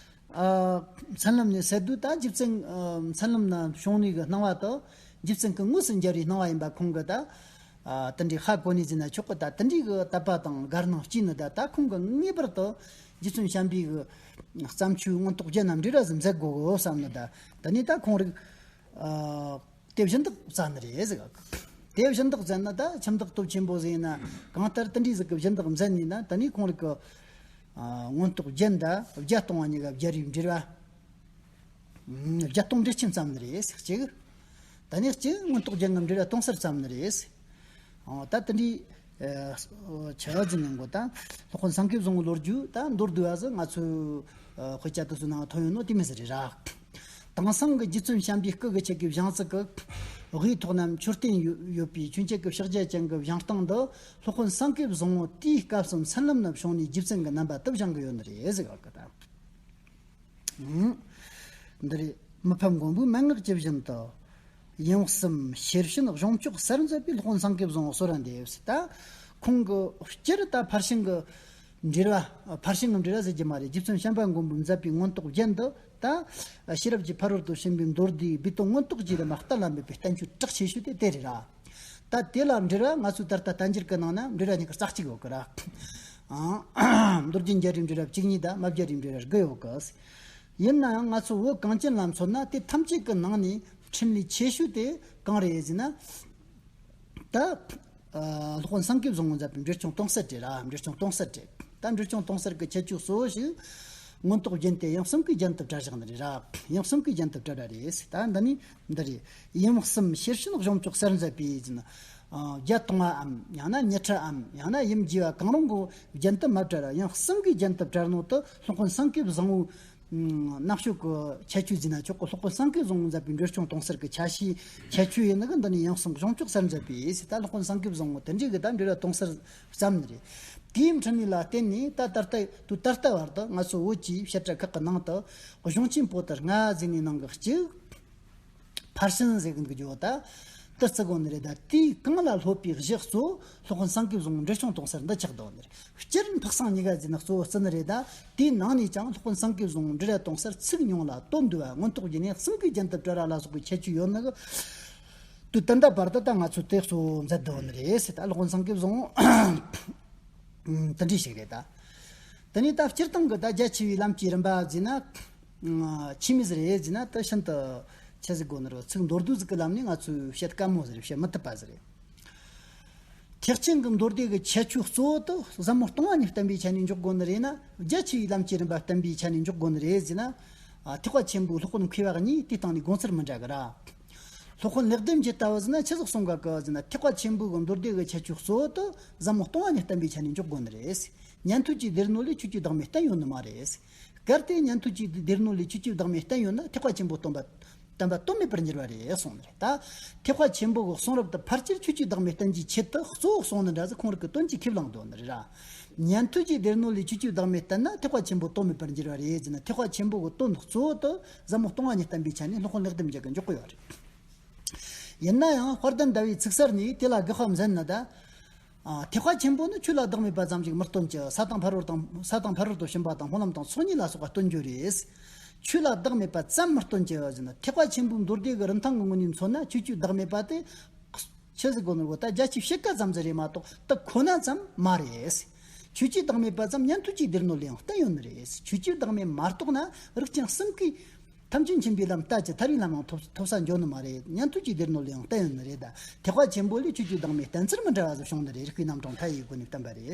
ཨ་མཚན་ལམ་ནས་བསད་དུས། ད་རྗེ་བཙུན་ཨ་མཚན་ལམ་ན་བྱུང་ནི་གི་སྣང་བ་དེ་རྗེ་བཙུན་གྱི་དངོས་སུ་མཇལ་བའི་སྣང་བ་ཡིན་པ་ཁོང་གིས་ད་ཨ་དེ་འདྲའི་ཧ་གོ་ནི་ཟེར་ན་ཆོག་གི། ད་དེ་འདྲའི་གི་དད་པ་དང་དགའ་སྣང་སྐྱེས་ནི། ད་ད་ཁོང་གིས་ངེས་པར་དུ་རྗེ་བཙུན་བྱམས་པའི་གི་བརྩམས་ཆོས་མངོན་རྟོགས་རྒྱན་ན་འབྲི་ར་ཟིག་མཛད་དགོས་གི་བསམ་ནི། ད་ད་ནི་ད་ཁོང་རིག་ཨ་དེ་སྦྱིན་བདག་བཙལ་ནི་རེད་ཟེར། དེ་སྦྱིན་བདག་བཙལ་ན་ད་ཁྱིམ་བདག་སྟོབས་ཆེན་པོ་ཟིག་ཡིན་ན། གང་ལྟར་དེ་འདྲའི་ཟིག་གི་སྦྱིན་བདག་མཛད་ནི་ན། ད་ནི་ཁོང་རིག་གི་ཨ་མངོན་རྟོགས་རྒྱན་དང་བརྒྱད་སྟོང་བ་གཉིས་ཀ་སྦྱར་བའི་འབྲེལ་བ། ཨ་བརྒྱད་སྟོང་འགྲེལ་ཆེན་བརྩམས་ནི་རེད་ཟེར་གཅིག་ད་ནི་གཅིག་མངོན་རྟོགས་རྒྱན་གྱི་འབྲེལ་བ་སྟོང་གསལ་བརྩམས་ནི་རེད་ཟེར། ཨོ་ད་དེ་འདྲའི་ཨ་ཆ་ཟིག་ཡིན་གོ། ད་སློབ་དཔོན་སེང་གེ་བཟང་པོའི་ལོ་རྒྱུས་ད་མདོར་བསྡུས་པ་ཟིག་ང་ཚོའི་ཨ་དཔེ་ཆ་དེ་ཚོའི་ནང་ཐོན་ཡོད་ནོ་དེ་མོ་ཟིག་རེད་ར། དེང་སང་གི་རྗེ་བཙུན་བྱམས་པའི་སྐུ་གི་ཆེད་ཀྱི་བཞེངས་ཚུལ་གི་ དབུས་ཐོག་རྣམས་མཆོད་རྟེན་ཡོད་པའི་ཆོས་འཆད་ཀྱི་ཕྱག་རྒྱ་ཅན་གྱི་བཞེངས་སྟངས་འདི་སློབ་དཔོན་བསམ་ཡས་བཟང་པོ་དེའི་སྐབས་སུ་མཚན་ལམ་ན་བྱུང་ནས་རྗེ་བཙུན་གྱི་རྣམ་པ་དུ་བཞེངས་ཀྱི་ཡོད་ནི་རེད་ཟེར་བ་གི་ད། འདི་རེད། མི་ཕམ་མགོན་པོའི་མན་ངག་ཇི་བཞིན་དུ། ཡུམ་གསུམ་ཤེར་ཕྱིན་གཞུང་མཆོག་གསར་མཛད་པའི་སློབ་དཔོན་བསམ་ཡས་བཟང་པོ་གསོལ་བ་འདེབས་ཟེར་ད། ཁོང་གི་སྤྱིར་ད་ཕར་ཕྱིན་གྱི་འགྲེལ་བ། ཕར་ཕྱིན་གྱི་འགྲེལ་བ་ཟེར་གྱི་མ་རེད། རྗེ་བཙུན་བྱམས་པ་མགོན་པོས་མཛད་པའི་མངོན་རྟོགས་རྒྱན་དུ་ད། ཤེས་རབ་ཀྱི་ཕ་རོལ་ཏུ་ཕྱིན་པའི་མདོ་སྡེའི་སྦས་དོན་མངོན་རྟོགས་ཀྱི་རིམ་པ་གཏན་ལ་འབེབས་པའི་བསྟན་བཅོས་གྲགས་ཆེ་ཤོས་དེ་དེ་རེད་ར། ད་དེ་ལ་འགྲེལ་བ་ང་ཚོའི་ད་ལྟ་བསྟན་འགྱུར་གྱི་ནང་ན་འགྲེལ་བ་གཉིས་ཀ་རྩ་གཅིག་ཡོད་གི་ར། མདོ་རྒྱུད་རྒྱན་རིགས་འགྲེལ་བ་བཅུ་གཉིས་དང་རྨ་བྱ་རིགས་འགྲེལ་བ་དགུ་ཡོད་གི། ཡིན་ནའང་ང་ཚོ་བོད་གངས་ཅན་ལ་མཚོན་ན་དེ་ཐམས་ཅད་ཀྱི་ནང་ནས་འཕྲིན་ལས་ཆེ་ཤོས་དེ་གང་རེད་ཟེར་ན། ད། ཨ། སློབ་དཔོན་བསམ་ཡས་བཟང་པོས་མཛད་པའི་འགྲེལ་ཆུང་སྟོང་གསལ་རེད་ར། འགྲེལ་ཆུང་སྟོང་གསལ་རེད། ད་འགྲེལ་ཆུང་སྟོང་གསལ་གྱི་ཁྱད་ཆོས་གཙོ་བོ་ཞིག་མངོན་རྟོགས་རྒྱན་དེ་ཡུམ་གསུམ་གྱི་རྒྱན་དུ་བཀྲལ་བཞག་ནི་རེད་ར། ཡུམ་གསུམ་གྱི་རྒྱན་དུ་བཀྲལ་བ་རེད། ད་འདི་ནི་འདི་རེད། ཡུམ་གསུམ་ཤེར་ཕྱིན་གཞུང་མཆོག་གསར་མཛད་པའི་ཟེར་ན། ཨ། བརྒྱད་སྟོང་བའམ་ཡང་ན་ཉི་ཁྲི་འམ་ཡང་ན་ཡུམ་རྒྱས་པ་གང་རུང་གི་རྒྱན་དུ་མ་བཀྲལ་ར། ཡུམ་གསུམ་གྱི་རྒྱན་དུ་བཀྲལ་ནོ་དེ་སློབ་དཔོན་བསམ་ཡས་བཟང་པོའི་རྣམ་དཔྱོད་ཀྱི་ཁྱད་ཆོས་ཟེར་ན་ཆོག་གི། སློབ་དཔོན་བསམ་ཡས་བཟང་པོས་མཛད་པའི་འགྲེལ་ཆུང་སྟོང་གསལ་གྱི་ཆ་ཤས་ཁྱད་ཆོས་ཡིན་ནི་གི་འདི་ནི་ཡུམ་གསུམ་གཞུང་མཆོག་གསར་མཛད་པའི་ཟེར། ད་སློབ་དཔོན་བསམ་ཡས་བཟང་པོ་དེ་འདྲའི་གི་ད་འགྲེལ་བ་སྟོང་གསལ་བརྩམས་ནི་རེད། དེའི་འཕྲིན་ལས་ལ་བརྟེན་ནས་ད་ད་ལྟ་དུས་ད་ལྟ་བར་དུ་ང་ཚོ་བོད་ཀྱི་བཤད་གྲྭ་ཁག་གི་ནང་དུ་གཞུང་ཆེན་པོ་ཏི་ལྔ་ཟེར་ནི་ནང་གི་གཅིག་ཕར་ཕྱིན་ཟེར་གི་འདུག་རྒྱུ་བོ་ད། དེ་བརྩི་དགོས་ནི་རེད། ད་དེའི་གང་ལ་སློབ་པའི་གཞི་གཙོ་བོ་སློབ་དཔོན་བསམ་ཡས་བཟང་པོའི་འགྲེལ་ཆུང་སྟོང་གསལ་འདི་ཆགས་འདུག་ནི་རེད། སྤྱིར་འཕགས་སེང་གཉིས་ཀ་ཟེར་ན་གཙོ་བོ་བརྩི་ནི་རེད། ད་དེའི་ནང་ནས་ཀྱང་སློབ་དཔོན་བསམ་ཡས་བཟང་པོའི་འགྲེལ་བ་སྟོང་གསལ་ཚིག་ཉུང་ལ་དོན་འདུས་པ། མངོན་རྟོགས་རྒྱན་ནི་གསུམ་གྱི་རྒྱན་དུ་བཀྲལ་བ་ལ་སོགས་པའི་ཁྱད་ཆོས་ཡོད་ནི་གི། དུས་ད་ལྟ་བར་དུ་ད་ང་ཚོས་དེ་གཙོ་བོ་མཛད་འདུག་ནི་རེད་ཟེར། ད་སློབ་དཔོན་བསམ་ཡས་བཟང་པོ་དེ་འདྲ་ཞིག་རེད་ད། དེ་ནས་ད་སྤྱིར་བཏང་གི་ད་རྒྱ་ཆེ་བའི་ལམ་གྱི་རིམ་པ་ཟེར་ན། ཆི་མོ་ཟིག་རེད་ཟེར་ན་ད་ཤིན་ཏུ་ཆི་ཟིག་དགོས་ནི་རེད། ཚིག་མདོར་བསྡུས་ཟིག་གི་ལམ་ནས་ང་ཚོས་བཤད་དཀའ་མོ་ཟིག་རེད། བཤད་མི་ཐུབ་པ་ཟིག་རེད། ཐེག་ཆེན་གྱི་མདོ་སྡེ་གི་ཁྱད་ཆོས་གཙོ་བོ་དེ་ཟབ་མོ་སྟོང་པ་ཉིད་བསྟན་པའི་ཆ་ནས་འཇོག་དགོས་ནི་རེད་ན། རྒྱ་ཆེ་བའི་ལམ་གྱི་རིམ་པ་བསྟན་པའི་ཆ་ནས་འཇོག་དགོས་ནི་རེད་ཟེར་ན། ཨ། ཐེག་པ་ཆེན་པོའི་སློབ་དཔོན་མཁས་པ་གཉིས་དེའི་སྟེང་ནས་དགོངས་ཚུལ་མི་འདྲ་གི་ར། སློབ་དཔོན་ལེགས་ལྡན་འབྱེད་ལྟ་བུ་ཟེར་ན་ཆི་ཟིག་གསུང་ག་གི་ཟེར་ན། ཐེག་པ་ཆེན་པོ་གི་མདོ་སྡེ་གི་ཁྱད་ཆོས་གཙོ་བོ་དེ་ཟབ་མོ་སྟོང་པ་ཉིད་བསྟན་པའི་ཆ་ནས་འཇོག་དགོས་ནི་རེད། ཉན་ཐོས་ཀྱི་སྡེ་སྣོད་ལས་ཆོས་ཀྱི་བདག་མེད་བསྟན་ཡོད་ནི་མ་རེད། གལ་ཏེ་ཉན་ཐོས་ཀྱི་སྡེ་སྣོད་ལས་ཆོས་ཀྱི་བདག་མེད་བསྟན་ཡོད་ན་ཐེག་པ་ཆེན་པོ་སྟོན་པ། བསྟན་པ་དོན་མེད་པར་འགྱུར་བ་རེད་གསུངས་ནི་རེད། ད་ཐེག་པ་ཆེན་པོ་གི་གསུང་རབ་ཏུ་ཕལ་ཆེར་ཆོས་ཀྱི་བདག་མེད་བསྟན་གྱི་ཆེད་དུ་གཙོ་བོ་གསུངས་ནི་འདྲ་ཟིག་ཁོང་རང་གི་དོན་གྱིས་ཁས་བླངས་འདུག་ནི་རེད་ར། ཉན་ཐོས་ཀྱི་སྡེ་སྣོད་ལས་ཆོས་ཀྱི་བདག་མེད་བསྟན་ན་ཐེག་པ་ཆེན་པོ་དོན་མེད་པར་འགྱུར་བ་རེད་ཟེར་ན། ཐེག་པ་ཆེན་པོ་གི་དོན་གཙོ་བོ་དེ་ཟབ་མོ་སྟོང་པ་ཉིད་བསྟན་པའི་ཆ་ནས་སློབ་དཔོན་ལེགས་ལྡན་འབྱེད་ཀྱིས་འཇོག་གི་ཡོད་རེད། ཡིན་ན་ཡང་དཔལ་ལྡན་ཟླ་བས་ཚིག་གསར་ནས་དེ་ལ་དགག་པ་མཛད་ནི་ད། ཨ། ཐེག་པ་ཆེན་པོ་ནི་ཆོས་ལ་བདག་མེད་པ་ཙམ་ཞིག་མི་སྟོན་གྱི། ས་དང་ཕ་རོལ་དང་། ས་དང་ཕ་རོལ་ཏུ་ཕྱིན་པ་དང་སྨོན་ལམ་དང་ཚོགས་གཉིས་ལ་སོགས་པ་སྟོན་རྒྱུ་རེད། ཆོས་ལ་བདག་མེད་པ་ཙམ་མི་སྟོན་གྱི་ཟེར་ན། ཐེག་པ་ཆེན་པོའི་མདོ་སྡེ་གི་རིན་ཐང་གི་ངོས་ནས་མཚོན་ན་ཆོས་ཀྱི་བདག་མེད་པ་དེ། ཆི་ཟིག་གོ་ནོ་གོ་ད་རྒྱ་ཆེ་བཤད་ཀ་ཙམ་ཟིག་རེད་མ་གཏོགས་ད་ཁོ་ན་ཙམ་མ་རེད། ཆོས་ཀྱི་བདག་མེད་པ་ཙམ་ཉན་ཐོས་ཀྱི་སྡེ་སྣོད་ལ་ཡང་བསྟན་ཡོད་ནི་རེད། ཆོས་ཀྱི་བདག་མེད་མ་གཏོགས་ན་རིགས་ཅན་གསུམ་གའི་ཐམས་ཅད་མཁྱེན་པའི་ལམ་ལྟ་ཅི་ཐར་བའི་ལམ་ཡང་ཐོབ་ཐོབ་ས་འགྱོ་ནི་མ་རེད། ཉན་ཐོས་ཀྱི་སྡེ་སྣོད་ལ་ཡང་བསྟན་ཡོད་ནི་རེད། ད་ཐེག་པ་ཆེན་པོ་ལས་ཆོས་ཀྱི་བདག་མེད་བསྟན་ཚུལ་མི་འདྲ་བ་ཟིག་བྱུང་ནི་རེད། རིགས་པའི་རྣམ་གྲངས་མཐའ་ཡས་སྒོ་ནས་བསྟན་པ་རེད།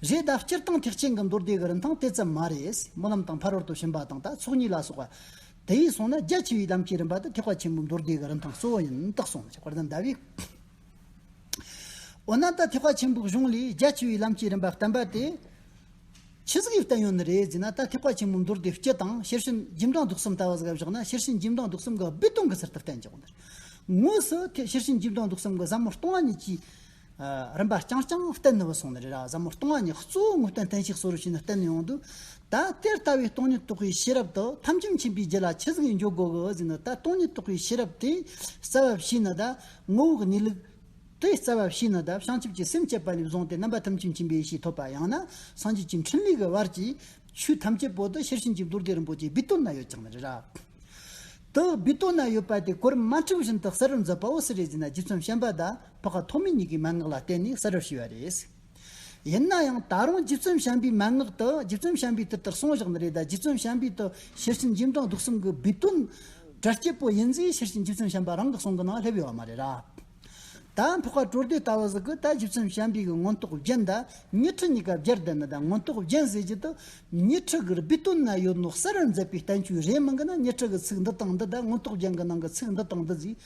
རེད། ད་སྤྱིར་བཏང་ཐེག་ཆེན་གྱི་མདོ་སྡེ་གི་རིན་ཐང་དེ་ཙམ་མ་རེད། སྨོན་ལམ་དང་ཕ་རོལ་ཏུ་ཕྱིན་པ་དང་ད་ཚོགས་གཉིས་ལ་སོགས་པ། དེ་ཡིས་སོང་ན་རྒྱ་ཆེ་བའི་ལམ་གྱི་རིམ་པ་དེ་ཐེག་པ་ཆེན་པོའི་མདོ་སྡེ་གི་རིན་ཐང་གཙོ་བོ་ཡིན་དག་གསུངས་ནས་དཔལ་ལྡན་ཟླ་བས། འོ་ན་ད་ཐེག་པ་ཆེན་པོའི་གཞུང་ལས་རྒྱ་ཆེ་བའི་ལམ་གྱི་རིམ་པ་བསྟན་པ་དེ་ཆི་ཟིག་གིས་བསྟན་ཡོད་ནི་རེད་ཟེར་ན། ད་ཐེག་པ་ཆེན་པོའི་མདོ་སྡེ་སྤྱི་དང་ཤེར་ཕྱིན་རྗེས་འབྲང་དུག་གསུམ་ལྟ་བུ་ཟིག་བཞག་ན། ཤེར་ཕྱིན་རྗེས་འབྲང་དུག་གསུམ་གི་སྦས་དོན་གྱི་ཚུལ་དུ་བསྟན་གྱི་ཡོད་ནི་རེད། དངོས་སུ་ཐེ་ཤེར་ཕྱིན་རྗེས་འབྲང་དུག་གསུམ་གི་ཟབ་མོ་སྟོང་པ་ཉིད་ཀྱི། ཨ། རིམ་པ་རྐྱང་རྐྱང་བསྟན་ནི་བུད་སོང་ནི་རེད་ར། ཟབ་མོ་སྟོང་པ་ཉིད་གཙོ་བོ་དངོས་བསྟན་བསྟན་བྱའི་སོ་རུ་བྱས་ནས་བསྟན་ནས་ཡོང་དུས། ད་དེ་ལྟ་བུའི་སྟོང་ཉིད་རྟོགས་པའི་ཤེས་རབ་དེ་ཐམས་ཅད་མཁྱེན་པའི་རྒྱུད་ལ་ཆི་ཟིག་ཡིན་འཇོག་དགོས་གི་ཟེར་ན། ད་སྟོང་ཉིད་རྟོགས་པའི་ཤེས་རབ་དེ་རྩ་བ་བྱས་ན་ད་ངོ་བོ་གནས་ལུགས་དེ་རྩ་བ་བྱས་ན་ད་བྱང་ཆུབ་ཀྱི་སེམས་བསྐྱེད་པ་ནས་བཟུང་སྟེ་རྣམ་པ་ཐམས་ཅད་མཁྱེན་པའི་ཡེ་ཤེས་ཐོབ་པ། ཡང་ན་སངས་རྒྱས་ཀྱི་འཕྲིན་ལས་ཀྱི་བར་གྱི་ཆོས་ཐམས་ཅད་པོ་དེ་ཤེར་ཕྱིན་གྱི་མདོ་སྡེ་རིན་པོ་ཆེའི་སྦས་དོན་ན་ཡོད་ཀྱང་ནི་རེད་ར། དེ་སྦས་དོན་ན་ཡོད་པ་དེ་གོ་རིམ་མ་འཁྲུགས་བཞིན་དུ་གསལ་བར་མཛད་པ་བོ་སུ་རེད་ཟེར་ན། རྗེ་བཙུན་བྱམས་པ་དང་འཕགས་པ་ཐོགས་མེད་གཉིས་ཀྱི་མན་ངག་ལ་བརྟེན་ནས་གསལ་བར་བྱས་པ་རེད། ཡིན་ན་ཡང་ད་རུང་རྗེ་བཙུན་བྱམས་པའི་མན་ངག་དེ་རྗེ་བཙུན་བྱམས་པས་དེ་ལྟར་གསུངས་བཞག་ནི་རེད། ད་རྗེ་བཙུན་བྱམས་པས་དེ་ཤེར་ཕྱིན་རྗེས་འབྲང་དུག་གསུམ་གྱི་སྦས་དོན་གྲ་སྐྱེད་པོ་ཡིན་ཟེར་ཤེར་ཕྱིན་རྗེ་བཙུན་བྱམས་པ་རང་གི་གསུང་གི་ནང་སླེབས་ཡོད་པ་མ་རེད་ར། ད་འཕགས་པ་གྲོལ་སྡེ་ལྟ་བུ་ཟིག་གིས་ད་རྗེ་བཙུན་བྱམས་པའི་གི་མངོན་རྟོགས་རྒྱན་དང་ཉི་ཁྲི་གཉིས་ཀ་སྦྱར་བསྡད་ནི། ད་མངོན་རྟོགས་རྒྱན་ཟེར་རྒྱུ་དེ་ཉི་ཁྲི་གི་སྦས་དོན་ན་ཡོད་ནོ་གསལ་བར་མཛད་པའི་བསྟན་བཅོས་རེད། མིན་གི་ན་ཉི་ཁྲི་གི་ཚིག་འདི་དང་འདི་དང་མངོན་རྟོགས་རྒྱན་གི་ནང་གི་ཚིག་འདི་དང་འདི་ཟིག་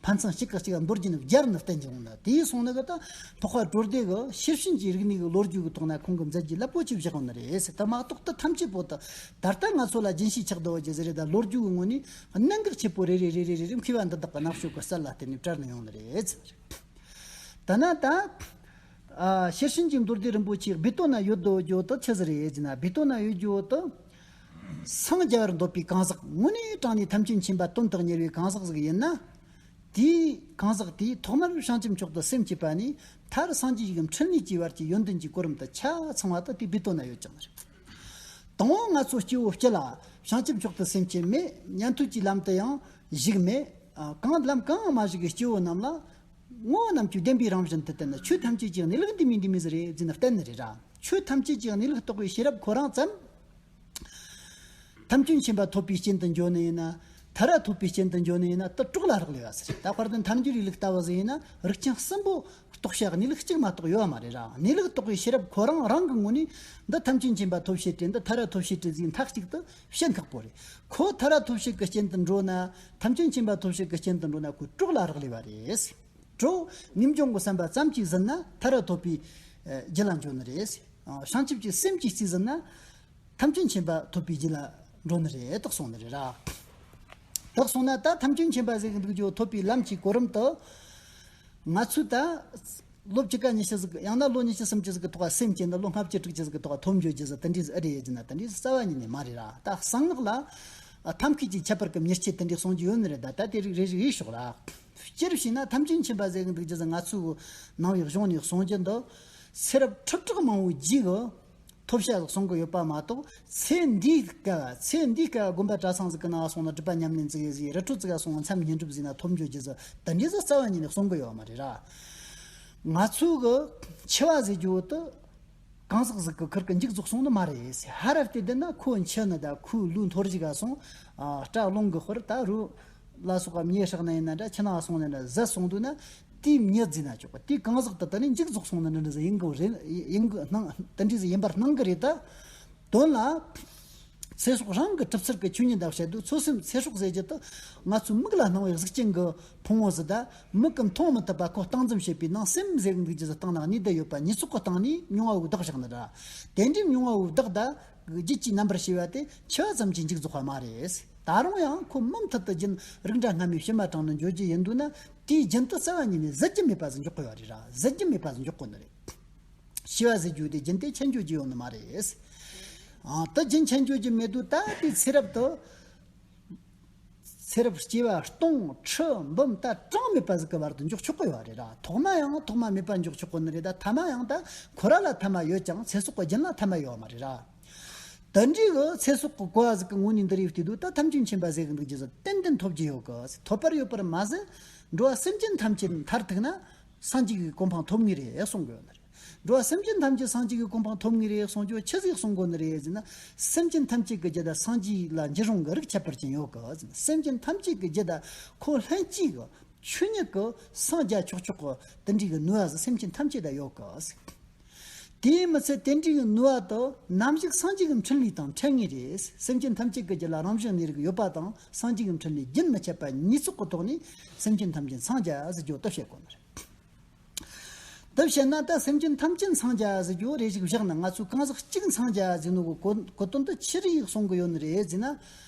ཕན་ཚུན་གཅིག་གིས་གཅིག་ལ་འབུལ་རྒྱུ་ནི་སྦྱར་ནས་བསྟན་གྱི་ཡོང་ནི། དེ་སོང་ནི་གི་ད་འཕགས་པ་གྲོལ་སྡེ་གི་ཤེར་ཕྱིན་གྱི་རིག་གནས་ཀྱི་ལོ་རྒྱུས་ཀྱི་ཐོག་ན་ཁོང་གི་མཛད་རྗེས་རླབས་པོ་ཆེ་བཞག་ཡོད་ནི་རེད་ཟེར། དེ་མ་གཏོགས་ད་ཐམས་ཅད་པོ་ད་ད་ལྟ་ང་ཚོ་ལ་རྒྱུན་ཤེས་ཆགས་བསྡད་ཡོད་ཀྱི་ཟེར་རེད། ད་ལོ་རྒྱུས་ཀྱི་ངོས་ནས་གནད་འགག་ཆེ་པོ་རེ་རེ་རེ་རེ་རེ་མཁས་པ་འདི་དག་གི་རྣམ་དཔྱོད་ཀྱི་རྩལ་ལ་བརྟེན་ནས་བྲལ་ནས་ཡོང་ནི་རེད་ཟེར། ད་ན་ད། ཨ། ཤེར་ཕྱིན་གྱི་མདོ་སྡེ་རིན་པོ་ཆེའི་སྦས་དོན་ན་ཡོད་དོ་ཅོ་དེ་ཆི་ཟིག་རེད་ཟེར་ན། སྦས་དོན་ན་ཡོད་རྒྱུ་དེ། སངས་རྒྱ་བར་འདོད་པའི་གང་ཟག་དངོས་གནས་དྲང་ནས་ཐམས་ཅད་མཁྱེན་པ་དོན་དུ་གཉེར་བའི་གང་ཟག་ཟིག་ཡིན་ན། དེའི་གང་ཟག་དེས་ཐོག་མར་བྱང་ཆུབ་མཆོག་ཏུ་སེམས་བསྐྱེད་པ་ནས་མཐར་སངས་རྒྱས་ཀྱི་འཕྲིན་ལས་ཀྱི་བར་གྱི་ཡོན་ཏན་གྱི་གོ་རིམ་དུ་ཆ་ཚང་བ་དེ་དེའི་སྦས་དོན་ན་ཡོད་ཀྱང་རེད། དང་པོ་ང་ཚོ་སྐྱེ་བོ་སྤྱི་ལ་བྱང་ཆུབ་མཆོག་ཏུ་སེམས་བསྐྱེད་མེད། ཉན་ཐོས་ཀྱི་ལམ་དུ་ཡང་ཞུགས་མེད། ཨ། གང་ལམ་གང་མ་ཞུགས་ཀྱི་སྐྱེ་བོ་རྣམས་ལ། ངོ་བོ་རྣམས་ཀྱི་བདེན་པའི་རང་བཞིན་དུ་བསྟན་ནས། ཆོས་ཐམས་ཅད་ཀྱི་གནས་ལུགས་འདི་མིན་འདི་མིན་ཟེར་རེད་ཟེར་ནས་བསྟན་ནི་རེད་ར། ཆོས་ཐམས་ཅད་ཀྱི་གནས་ལུགས་རྟོགས་པའི་ཤེས་རབ་ཁོ་རང་ཙམ། ཐམས་ཅད་མཁྱེན་པ་ཐོབ་པའི་རྐྱེན་དུ་འགྱོ་ནི་ཡིན་ན། ཐར་པ་ཐོབ་པའི་རྐྱེན་དུ་འགྱོ་ནི་ཡིན་ན། དེ་གྲོགས་ལ་རག་ལས་པ་ཟེར། ད་དཔལ་ལྡན་ཐལ་འགྱུར་རིགས་ལུགས་ལྟ་བུ་ཟིག་ཡིན་ན། རིགས་ཅན་གསུམ་པོ་རྟོགས་བྱ་གནས་ལུགས་གཅིག་མ་གཏོགས་ཡོད་མ་རེད་ར། གནས་ལུགས་རྟོགས་པའི་ཤེས་རབ་ཁོ་རང་རང་གི་ངོས་ནས་འདི་ཐམས་ཅད་མཁྱེན་པ་ཐོབ་བྱེད་དེ། འདི་ཐར་པ་ཐོབ་བྱེད་དེ་ཟིག་མཐའ་གཅིག་ཏུ་བཤད་ཁག་པོ་རེད། ཁོ་ཐར་པ་ཐོབ་བྱེད་ཀྱི་རྐྱེན་དུ་འགྲོ་ན། ཐམས་ཅད་མཁྱེན་པ་ཐོབ་བྱེད་ཀྱི་རྐྱེན་དུ་འགྲོ་ན། ཁོ་གྲོགས་ལ་རག་ལས་པ་རེད། གྲོགས་ངེས་འབྱུང་གི་བསམ་པ་ཙམ་གྱིས་ཟིན་ན་ཐར་པ་ཐོབ་པའི་རྒྱུ་ལ་འགྱོ་ནི་རེད། བྱང་ཆུབ་ཀྱི་སེམས་ཀྱིས་རྩིས་ཟིན་ན་ཐམས་ཅད་མཁྱེན་པ་ཐོབ་པའི་རྒྱུ་ལ་འགྲོ་ནི་རེད། དག་སོང་ནི་རེད་ར། དག་སོང་ན་ད་ཐམས་ཅད་མཁྱེན་པ་ཟེར་གི་འདུག་རྒྱུ་ཐོབ་པའི་ལམ་གྱི་གོ་རིམ་དུ། ང་ཚོས་ད་ལོ་བཅུ་ཁ་ཉི་ཤུ་ཟིག་ཡང་ན་ལོ་ཉི་ཤུ་སུམ་ཅུ་ཟིག་གི་ཐོག་སེམས་བསྐྱེད་ནས། ལོ་ལྔ་བཅུ་དྲུག་ཅུ་ཟིག་གི་ཐོག་ཐོབ་འགྱོ་རྒྱུ་ཟིག་དེ་འདྲའི་ཟིག་ཨེ་རེད་ཟེར་ན། དེ་འདྲའི་ཟིག་རྩ་བ་ཉིད་ནས་མ་རེད་ར། ད་གསང་སྔགས་ལ་ཐབས་མཁས་ཀྱི་ཁྱད་པར་གྱི་མྱུར་ཁྱད་དེ་འདྲའི་གསུང་རྒྱུ་ཡོད་ནི་རེད། ད་ད་དེ་རིགས་རེ་རེ་ཡིས་ཤོག་ར། སྤྱིར་བྱས་ན་ཐམས་ཅད་མཁྱེན་པ་ཟེར་གི་འདུག་རྒྱུ་ཟིག་ང་ཚོའི་ནང་པའི་གཞུང་ནས་གསུང་རྒྱུ་འདི། ཚེ་རབས་ཁྲི་ཕྲག་མང་པོའི་རྗེས་ཀྱི་ཐོབ་བྱ་ཟིག་གསུང་གི་ཡོད་པ་མ་གཏོགས། ཚེ་འདིའི་སྐབས། ཚེ་འདིའི་སྐབས་དགོན་པ་གྲྭ་ཚང་ཟིག་གི་ནང་སོང་ན་སྒྲུབ་པ་ཉམས་ལེན་ཟིག་ཡེ་ཟིག་རི་ཁྲོད་ཟིག་ག་སོང་ན་མཚམས་བསྙེན་སྒྲུབ་ཟིག་ན་ཐོབ་འགྱོ་རྒྱུ་ཟིག་དེ་འདྲའི་ཟིག་རྩ་བ་ཉིད་ནས་གསུང་གི་ཡོད་མ་རེད་ར། ང་ཚོའི་གི་འཆི་བ་ཟེར་རྒྱུ་དེ་གང་ཟག་ཟིག་གི་ཁུར་གི་མཇུག་རྫོགས་སོང་ནི་མ་རེད། ཧར་ར་བལྟས་བསྡད་ན་ཁོ་འཆི་ནི་ད་ཁོའི་ལུས་འཐོར་ཞིག་ག་སོང་། ཨ། སྐྲ་ལོང་གི་དཔེར་ད་རུ་ལ་སོགས་པ་མེ་སྲེག་ན་ཡིན་ན་འདྲ། ཁྱི་ནང་སོང་ན་འདྲ། བཟའ་སོང་དུས་ན། དེའི་མྱི་བརྫིས་ན་ཆོག་གི། དེའི་གང་ཟག་དེ་ད་ནི་མཇུག་རྫོགས་སོང་ན་འདྲ་འདྲ་ཟིག་ཡིན་གི་རེད། ཡིན་གི་སྣང་། དེ་འདྲ་ཟིག་ཡིན་པར་སྣང་གི་རེད། ད་དོན་ལ། ཚེ་སྲོག་རང་གི་གྲུབ་ཚུལ་གྱི་ཆོས་ཉིད་ལ་བཤད་དུས། ཚུལ་ཁྲིམས་ཚེ་སྲོག་ཟེར་རྒྱུ་དེ་ང་ཚོའི་མིག་ལ་སྣང་བའི་གཟུགས་ཅན་གྱི་ཕུང་པོ་ཟིག་ད། མིག་གིས་མཐོང་མི་ཐུབ་པ་ཁོ་སྟངས་འཛིན་བྱེད་པའི་ནང་སེམས་ཟེར་གི་འདུག་རྒྱུ་ཟིག་སྟེང་ན་གནས་བསྡད་ཡོད་པ་ཉིད་ཚོགས་ཀྱི་སྟེང་ནས་མྱོང་བ་བོའི་བདག་བཞག་ནི་ར། དེ་འདྲའི་མྱོང་བ་བོའི་བདག་ད་རྒྱུད་ཀྱི་རྣམ་པར་ཤེས་པ་དེ་འཆི་བ་ཙམ་གྱིས་མཇུག་རྫོགས་པ་མ་རེད། ད་རུང་ཡང་ཁོ་མུ་མཐུད་དུ་རྒྱུན་རིགས་འདྲ་སྔ་མའི་ཕྱི་མ་དྲངས་ནས་འགྱོ་རྒྱུ་ཡིན་དུས་ན། དེའི་རྒྱུན་དེ་རྩ་བ་ཉིད་ནས་ཟད་རྒྱུ་མེད་པ་ཟིག་འཇོག་དགོས་པ་རེད་ར། ཟད་རྒྱུ་མེད་པ་ཟིག་འཇོག་དགོས་ནི་རེད། ཤི་བ་ཟེར་རྒྱུ་དེ་རྒྱུན་དེ་ཆད་འགྱོ་རྒྱུ་ཡོད་ནི་མ་རེད། ཨ། དེ་རྒྱུན་ཆད་འགྱོ་རྒྱུ་མེད་དུས་ད་དེའི་ཚེ་རབས་དེ། ཚེ་རབས་སྐྱེ་བ་སྟོང་ཁྲི་འབུམ་ད་གྲངས་མེད་པ་ཟིག་གི་བར་དུ་འཇོག་ཆོག་གི་ཡོད་རེད་ར། ཐོག་མ་ཡང་ཐོག་མ་མེད་པ་འཇོག་ཆོག་གི་ནི་རེད། ད་ཐ་མ་ཡང་ད་ཁོ་ར་ལ་ཐ་མ་ཡོད་ཀྱང་ཚེ་སྲོག་གི་རྒྱུན་ལ་ཐ་མ་ཡོད་མ་རེད་ར། དེ་འདྲའི་གི་ཚེ་སྲོག་གི་གོ་བ་ཟིག་གི་ངོས་ནས་འདི་རེ་བལྟས་དུས་ད་ཐམས་ཅད་མཁྱེན་པ་ཟེར་གི་འདུག་རྒྱུ་ཟིག་ཏན་ཏན་ཐོབ་རྒྱུ་ཡོད་གི། ཐོབ་པར་ཡོད་པར་མ་ཟད། འགྲོ་བ་སེམས་ཅན་ཐམས་ཅད་མཐར་ཐུག་ན་སངས་རྒྱས་ཀྱི་གོ་འཕང་ཐོབ་ངེས་རེད་གསུང་གི་ཡོད་ནི་རེད། འགྲོ་བ་སེམས་ཅན་ཐམས་ཅད་སངས་རྒྱས་ཀྱི་གོ་འཕང་ཐོབ་ངེས་རེད་གསུང་རྒྱུ་ཆི་ཟིག་གསུང་དགོས་ནི་རེད་ཟེར་ན། སེམས་ཅན་ཐམས་ཅད་ཀྱི་རྒྱུད་ད་སངས་རྒྱས་ལ་འཇུག་རུང་གི་རིགས་ཁྱད་པར་ཅན་ཡོད་གི་ཟེར་ན། སེམས་ཅན་ཐམས་ཅད་ཀྱི་རྒྱུད་ད་ཁོ་ལྷན་སྐྱེས་ཀྱི་ཆོས་ཉིད་ཀྱི་སངས་རྒྱ་ཆོག་ཆོག་གི་དེ་འདྲའི་གི་ནུས་པ་ཟིག་སེམས་ཅན་ཐམས་ཅད་ད་ཡོད་གི་ཟེར། དེས་མི་ཚད་དེ་འདྲའི་གི་ནུས་པ་དེ་ནམ་ཞིག་སངས་རྒྱས་ཀྱི་འཕྲིན་ལས་དང་འཕྲད་ངེས་རེད། སེམས་ཅན་ཐམས་ཅད་ཀྱི་རྒྱུད་ལ་རང་བཞིན་གནས་རིགས་ཡོད་པ་དང་སངས་རྒྱས་ཀྱི་འཕྲིན་ལས་རྒྱུན་མི་འཆད་པ་ཉིད་ཚོགས་ཀྱི་ཐོག་ནས་སེམས་ཅན་ཐམས་ཅད་སངས་རྒྱ་ཟེར་རྒྱུ་དེ་བཤད་དགོས་ནི་རེད། དེ་བཤད་ན་ད་སེམས་ཅན་ཐམས་ཅད་སངས་རྒྱ་ཟེར་རྒྱུ་རེ་ཞིག་བཞག་ན། ང་ཚོས་གང་ཟག་གཅིག་སངས་རྒྱ་ཟེར་ནོ་གི་གོ་གོ་དོན་དེ་ཆི་རེ་གསུང་གི་ཡོད་ནི་རེད་ཟེར་ན།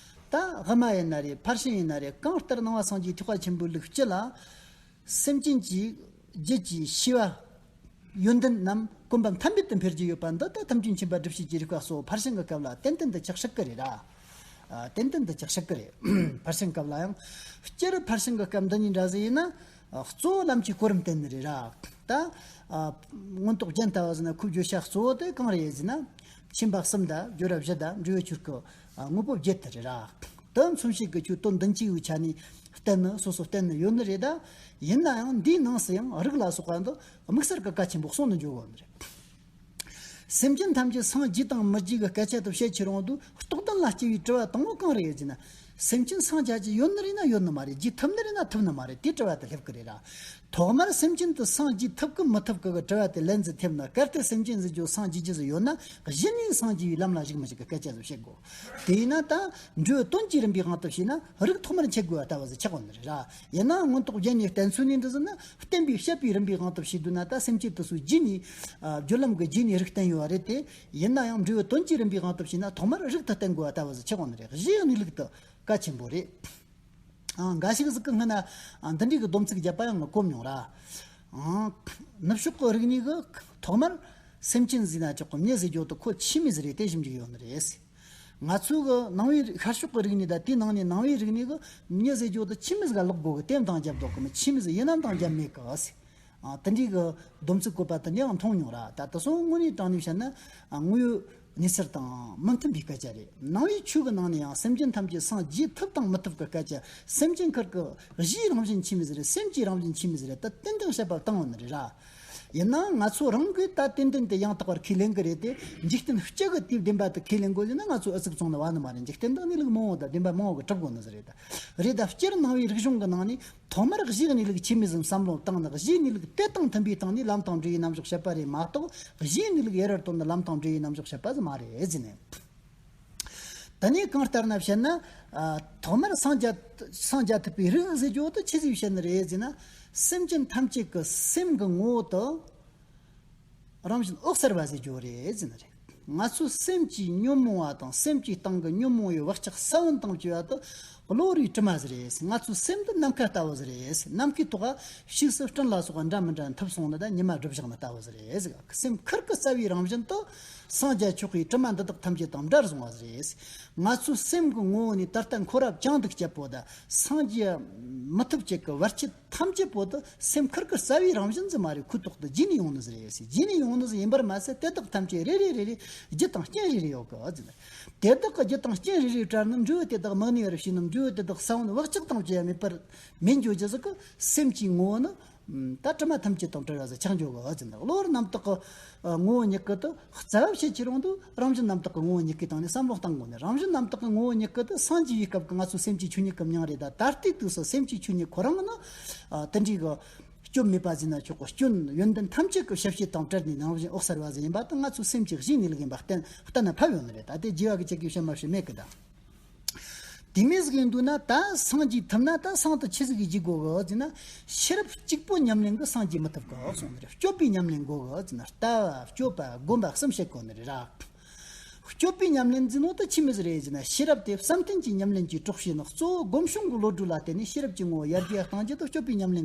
ད་དབུ་མ་ཡིན་ན་རེད། ཕར་ཕྱིན་ཡིན་ན་རེད། གང་ལྟར་ནང་པ་སངས་རྒྱས་ཐེག་པ་ཆེན་པོའི་ལུགས་སྤྱི་ལ། སེམས་ཅན་གྱི་རྒྱུད་ཀྱི་ཤེས་པ་ཡོན་ཏན་རྣམས་གོམ་པ་མཐའ་མེད་དུ་འཕེལ་གྱི་ཡོད་པ་འདི་ད་ཐམས་ཅད་མཁྱེན་པ་སྒྲུབ་བྱེད་ཀྱི་རིགས་པ་སོགས་ཕར་ཕྱིན་གྱི་སྐབས་ལ་ཏན་ཏན་དུ་ཆགས་སྲིད་ཀྱི་རེད་ར། ཨ། ཏན་ཏན་དུ་ཆགས་སྲིད་ཀྱི་རེད། ཕར་ཕྱིན་སྐབས་ལ་ཡང་། སྤྱིར་ཕར་ཕྱིན་གྱི་སྐབས་འདི་གཉིས་འདྲ་ཟིག་ཡིན་ན། ཨ། གཙོ་བོ་ལམ་གྱི་གོ་རིམ་བསྟན་ནི་རེད་ར། ད། ཨ། མངོན་རྟོགས་རྒྱན་ལྟ་བུ་ཟིག་ན་ཁོའི་བརྗོད་བྱ་གཙོ་བོ་དེ་གང་རེད་ཟེར་ན། མཁྱེན་པ་གསུམ་དང་སྦྱོར་བ་བཞི་དང་འབྲས་བུ་ཆོས་སྐུ་དངོས་པོ་བརྒྱད་དེ་རེད་ར། དེ་མཚོན་བྱེད་ཀྱི་ཆོས་དོན་བདུན་ཅུའི་ཆ་ནས་བསྟན་ནི་སོ་སོ་བསྟན་ནི་ཡོད་ནི་རེད། ད་ཡིན་ན་ཡང་འདིའི་ནང་སུ་ཡང་རིགས་ལ་སོགས་པ་འདི་དམིགས་བསལ་གྱི་གལ་ཆེན་པོ་གསུངས་ནས་འཇོག་གོ་ནི་རེད། སེམས་ཅན་ཐམས་ཅད་སངས་རྒྱས་དང་མི་རྒྱས་ཀྱི་སྐད་ཆ་དེ་བཤད་ཁྱེར་འོང་དུས། རྟོགས་ལྡན་ལ་སྐྱེ་བའི་དྲི་བ་དང་པོ་གང་རེད་ཟེར་ན། སེམས་ཅན་སངས་རྒྱ་རྒྱུ་ཡོད་ནི་རེད་ན་ཡོད་ནི་མ་རེད། རྒྱུ་ཐུབ་ནི་རེད་ན་ཐུབ་ནི་མ་རེད། དེ་དྲི་བ་དེ་སླེབས་ཀི་རེད་ར། ཐོག་མར་སེམས་ཅན་དུ་སངས་རྒྱུ་ཐུབ་ཀི་མི་ཐུབ་ཀི་གི་དྲི་བ་དེ་ལན་ཟིག་ཐེབས་ན། གལ་ཏེ་སེམས་ཅན་ཟེར་རྒྱུ་སངས་རྒྱུ་རྒྱུ་ཟིག་ཡོད་ན། གཞི་ནས་སངས་རྒྱས་པའི་ལམ་ལ་ཞུགས་མི་ཞུགས་ཀྱི་སྐད་ཆ་ཟིག་བཤད་དགོས། དེས་ན་ད་འབྲས་བུ་དོན་གྱི་རིམ་པའི་དབང་དུ་བྱས་ན། རིགས་ཐོག་མར་འཆད་དགོས་པ་ལྟ་བུ་ཟིག་ཆགས་ཡོད་ནི་རེད་ར། ཡིན་ནའང་མངོན་རྟོགས་རྒྱན་གཉིས་བསྟན་ཚུལ་ནས་འདི་ཟིན་ན། བསྟན་པའི་བཤད་པའི་རིམ་པའི་དབང་དུ་བྱས་བསྡད་ན། ད་སེམས་ཅན་དེ་ཚོའི་རྒྱུད་ནས། ཨ། རྒྱུ་ལམ་གྱི་རྒྱུད་ནས་རིགས་བསྟན་ཡོད་པ་རེད་དེ། ཡིན་ན་ཡང་འབྲས་བུ་དོན་གྱི་རིམ་པའི་དབང་དུ་བྱས་ན། ཐོག་མར་རིགས་དེ་བསྟན་དགོས་པ་ལྟ་བུ་ཟིག་ཆགས་ཡོད་ནི་རེད། གཞི་གནས་ལུགས་དེ་གལ་ཆེན་པོ་རེད། ཨ། འགའ་ཞིག་ཟིག་གིས་སྔོན་ན། ཨ། འདི་འདྲའི་གི་སྡོམ་ཚིག་བརྒྱབ་པ་ཡང་ངས་གོ་མྱོང་ར། ཨ། ནུབ་ཕྱོགས་ཀྱི་རིག་གནས་ཀྱིས་ཐོག་མར་སེམས་ཅན་ཟེར་ན་ཆོག་གི། མྱི་ཟེར་རྒྱུ་དེ་ཁོ་ཁྱིམ་མི་ཟིག་རེད་དེ་ཞུ་གི་ཡོད་ནི་རེད། ང་ཚོའི་གི་ནང་པའི་ཤར་ཕྱོགས་ཀྱི་རིག་གནས་དང་། དེའི་ནང་ནས་ནང་པའི་རིག་གནས་ཀྱིས་མྱི་ཟེར་རྒྱུ་དེ་ཁྱིམ་མི་ཟིག་ག་ལོག་དགོས་གི། དེ་མདང་རྒྱབ་འདུག་གི། མི་ཁྱིམ་མི་ཟིག་ཡིན་ན་མདང་རྒྱབ་མེད་གི་ཟེར། ཨ། དེ་འདྲའི་གི་སྡོམ་ཚིག་བཀོད་པ་དེ་འདྲ་ཡང་མཐོང་མྱོང་ར། ད་དེ་ཚོ་དངོས་གནས་དྲང་གནས་བཤད་ན། ཨ། དངོས་ཡོད་གནས་ཚུལ་དང་མི་མཐུན་པའི་སྐད་ཆ་རེད། ནང་པའི་ཆོས་ཀྱི་ནང་ནས་ཡང་སེམས་ཅན་ཐམས་ཅད་སངས་རྒྱས་ཐུབ་དང་མི་ཐུབ་ཀྱི་སྐད་ཆ། སེམས་ཅན་ཁུར་གི་གཞིའི་རང་བཞིན་ཁྱིམ་མི་ཟིག་རེད། སེམས་ཀྱི་རང་བཞིན་ཁྱིམ་མི་ཟིག་རེད། ད་ཏན་ཏན་བཤད་པ་བཏང་ཡོད་ནི་རེད་ར། ཡིན་ནའང་ང་ཚོ་རང་གིས་ད་ཏན་ཏན་དེ་ཡང་དག་པར་ཁས་ལེན་གི་རེད་དེ། འཇིག་རྟེན་སྤྱི་གི་དེའི་བདེན་པ་དེ་ཁས་ལེན་དགོས་ཟེར་ན། ང་ཚོ་ཨུ་ཚུགས་བཙོང་ནི་བ་ནི་མ་རེད། འཇིག་རྟེན་དང་གནས་ལུགས་མང་བོ་དང་བདེན་པ་མང་བོ་གི་གྲུབ་དགོས་ནི་ཟིག་རེད། ད་རེད། ད་སྤྱིར་ནང་པའི་རིག་གཞུང་གི་ནང་ནས་ཐོག་མར་གཞིའི་གནས་ལུགས་ཁྱིམ་མི་ཟིག་བསམ་བློ་བཏང་ནས། གཞིའི་གནས་ལུགས་དེ་དང་མཐུན་པའི་སྟེང་ནས་ལམ་དང་འབྲས་བུའི་རྣམ་གཞག་བཤད་པ་རེད་མ་གཏོགས། གཞིའི་གནས་ལུགས་ཡེ་ར་ལ་ལྟོས་ནས་ལམ་དང་འབྲས་བུའི་རྣམ་གཞག་བཤད་པ་ཟིག་མ་རེད་ཟེར་ནས། དེ་ནས་གང་ལྟར་ན་བཤད་ན། ཨ། ཐོག་མར་སངས་རྒྱ། སངས་རྒྱ་ཐུབ་པའི་རིགས་ཟེར་རྒྱུ་དེ་ཆི་ཟིག་བཤད་ནི་རེད་ཟེར་ན། སེམས་ཅན་ཐམས་ཅད་ཀྱི་སེམས་ཀྱི་ངོ་བོ་དེ་རང་བཞིན་འོད་གསལ་བ་ཟེར་རྒྱུ་རེད་ཟེར་ནི་རེད། ང་ཚོའི་སེམས་ཀྱི་ཉོན་མོངས་པ་དང་། སེམས་ཀྱི་སྟེང་གི་ཉོན་མོངས་པའི་བག་ཆགས་ས་བོན་དང་བཅས་པ་དེ་གློ་བུར་བའི་དྲི་མ་ཟིག་རེད། ང་ཚོའི་སེམས་དེ་ནམ་མཁའ་ལྟ་བུ་ཟིག་རེད། ནམ་མཁའི་ཐོག་ཕྱུགས་སུ་སྤྲིན་ལ་སོགས་པ་འདྲ་མི་འདྲ་འཐིབས་སོང་ནི་དང་། ཉི་མ་སྒྲིབ་བཞག་ནི་ལྟ་བུ་ཟིག་རེད་ཟེར། སེམས་ཁུར་གི་རྩ་བའི་རང་བཞིན་དེ་སངས་རྒྱ་མཆོག་གིས་དྲི་མ་འདི་དག་ཐམས་ཅད་དང་བྲལ་སོང་བ་ཟིག་རེད། ང་ཚོའི་སེམས་ཀྱི་ངོ་བོ་ནས་ད་ལྟ་འཁོར་བ་བཅིངས་འདུག་སྤྱད་པོ་དང་། སངས་རྒྱ་མི་ཐུབ་བྱེད་ཀྱི་བར་ཆད་ཐམས་ཅད་པོ་དེ་སེམས་ཁུར་གི་རྩ་བའི་རང་བཞིན་ཟིག་མ་རེད། ཁོའི་ཐོག་ཏུ་རྗེས་ནས་ཡོང་ནི་ཟིག་རེད་ཟེར། རྗེས་ནས་ཡོང་ནི་ཟིག་ཡིན་པར་མ་ཟད། དེ་དག་ཐམས་ཅད་རེ་རེ་རེ་རེ་རྒྱུ་དང་རྐྱེན་རེ་རེ་ཡོད་གི་ཟེར། དེ་དག་གི་རྒྱུ་དང་རྐྱེན་རེ་རེ་བྲལ་ནས་འབྲས་བུ་དེ་དག་མི་གནས་པར་བྱས་ནས། འབྲས་བུ་དེ་དག་ས་བོན་བག་ཆགས་དང་བཅས་པ་མེད་པར་མེད་འགྱོ་རྒྱུ་ཟིག་གི་སེམས་ཀྱི་ངོ་བོ་ནི། ད་དྲི་མ་ཐམས་ཅད་དང་བྲལ་བ་ཟིག་ཆགས་འགྱོ་གི་ཟེར། གློ་བུར་རྣམ་དག་གི་ངོ་བོ་ཉིད་ཀྱིས་དེ་རྩ་བ་བཤད་ཀྱི་རུང་དུ། རང་བཞིན་རྣམ་དག་གི་ངོ་བོ་ཉིད་ཀྱི་སྟེང་ནས་བསམ་བློ་བཏང་དགོས་ནས། རང་བཞིན་རྣམ་དག་གི་ངོ་བོ་ཉིད་ཀྱིས་དེ་སངས་རྒྱས་པའི་སྐབས་ཀྱི་ང་ཚོའི་སེམས་ཀྱི་ཆོས་ཉིད་ཀྱི་མྱིང་རེད། ད་ད་ལྟའི་དུས་སུ་སེམས་ཀྱི་ཆོས་ཉིད་ཁོ་རང་ནི། ཨ། དེ་འདྲའི་གི་སྐྱོན་མེད་པ་ཟེར་ན་ཆོག་གི། སྐྱོན་ཡོན་ཏན་ཐམས་ཅད་ཀྱི་ཞབས་ཕྱི་དང་བྲལ་ནས་རང་བཞིན་འོད་གསལ་བ་ཟིག་ཡིན་པ་དེ། ང་ཚོའི་སེམས་ཀྱི་གཞིའི་གནས་ལུགས་ཡིན་པ་གཏན་གཏན་ནས་ཕབ་ཡོད་ནི་རེད། ད་དེ་རྒྱས་པ་གི་ཅིག་གིས་བཤད་མ་བཤད་མེད་གི། ད་དེ་མོ་ཟིག་ཡིན་དུས་ན། ད་སངས་རྒྱས་ཐུབ་ན་ད་སངས་དེ་ཆི་ཟིག་གིས་རྒྱས་དགོས་གི་ཟེར་ན། ཤེས་རབ་གཅིག་པོ་ཉམས་ལེན་གིས་སངས་རྒྱས་མི་ཐུབ་གི་གསུངས་ནི་རེད། སྤྱོད་པའི་ཉམས་ལེན་དགོས་གི་ཟེར་ན། ལྟ་བ། སྤྱོད་པ། སྒོམ་པ་གསུམ་བྱེད་དགོས་ནི་རེད་ར། སྤྱོད་པའི་ཉམས་ལེན་ཟེར་ནོ་དེ་ཆི་མོ་ཟིག་རེད་ཟེར་ན། ཤེས་རབ་དེ་བསམ་གཏན་གྱི་ཉམས་ལེན་གྱི་གྲོགས་བྱས་ནས། གཙོ་བོ་སྒོམ་བྱུང་གི་བློ་གྲོས་ལ་བརྟེན་ནས་ཤེས་རབ་ཀྱི་ངོ་བོ་ཡར་རྒྱས་གཏང་རྒྱུ་དེ་སྤྱོད་པའི་ཉམས་ལེན།